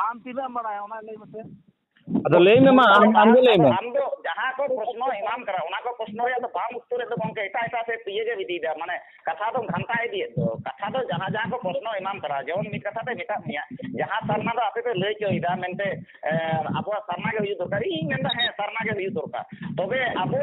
ᱟᱢ ᱛᱤᱱᱟᱹᱜ ᱮᱢ ᱵᱟᱲᱟᱭᱟ ᱚᱱᱟ ᱞᱟᱹᱭ ᱢᱮᱥᱮ? ᱟᱫᱚ ᱞᱟᱹᱭ ᱢᱮ ᱢᱟ, ᱟᱢ, ᱟᱢ ᱜᱮ ᱞᱟᱹᱭ ᱢᱮ᱾ ᱟᱢ ᱫᱚ ᱡᱟᱦᱟᱸ ᱠᱚ ᱯᱨᱚᱥᱱᱚ ᱮᱢᱟᱢ ᱠᱟᱱᱟ, ᱚᱱᱟ ᱠᱚ ᱯᱨᱚᱥᱱᱚ ᱨᱮᱭᱟᱜ ᱫᱚ ᱵᱟᱢ ᱩᱛᱛᱚᱨᱮᱫ ᱫᱚ ᱜᱚᱢᱠᱮ, ᱮᱴᱟᱜ ᱮᱴᱟᱜ ᱥᱮᱫ ᱤᱭᱟᱹ ᱜᱮᱢ ᱤᱫᱤᱭᱮᱫᱟ, ᱢᱟᱱᱮ ᱠᱟᱛᱷᱟ ᱫᱚᱢ ᱜᱷᱟᱱᱴᱟ ᱤᱫᱤᱭᱮᱫ ᱫᱚ᱾ ᱠᱟᱛᱷᱟ ᱫᱚ ᱡᱟᱦᱟᱸ ᱡᱟᱦᱟᱸ ᱠᱚ ᱯᱨᱚᱥᱱᱚ ᱮᱢᱟᱢ ᱠᱟᱱᱟ, ᱡᱮᱢᱚᱱ ᱢᱤᱫ ᱠᱟᱛᱷᱟ ᱛᱮ ᱢᱮᱛᱟᱫ ᱢᱮᱭᱟ, ᱡᱟᱦᱟᱸ ᱥᱟᱨᱱᱟ ᱫᱚ ᱟᱯᱮ ᱯᱮ ᱞᱟᱹᱭ ᱦᱚᱪᱚᱭᱮᱫᱟ ᱢᱮᱱᱛᱮ, ᱮ, ᱟᱵᱚᱣᱟᱜ ᱥᱟᱨᱱᱟ ᱜᱮ ᱦᱩᱭᱩᱜ ᱫᱚᱨᱠᱟᱨ, ᱤᱧ ᱢᱮᱱᱫᱟ ᱦᱮᱸ, ᱥᱟᱨᱱᱟ ᱜᱮ ᱦᱩᱭᱩᱜ ᱫᱚᱨᱠᱟᱨ, ᱛᱚᱵᱮ ᱟᱵᱚ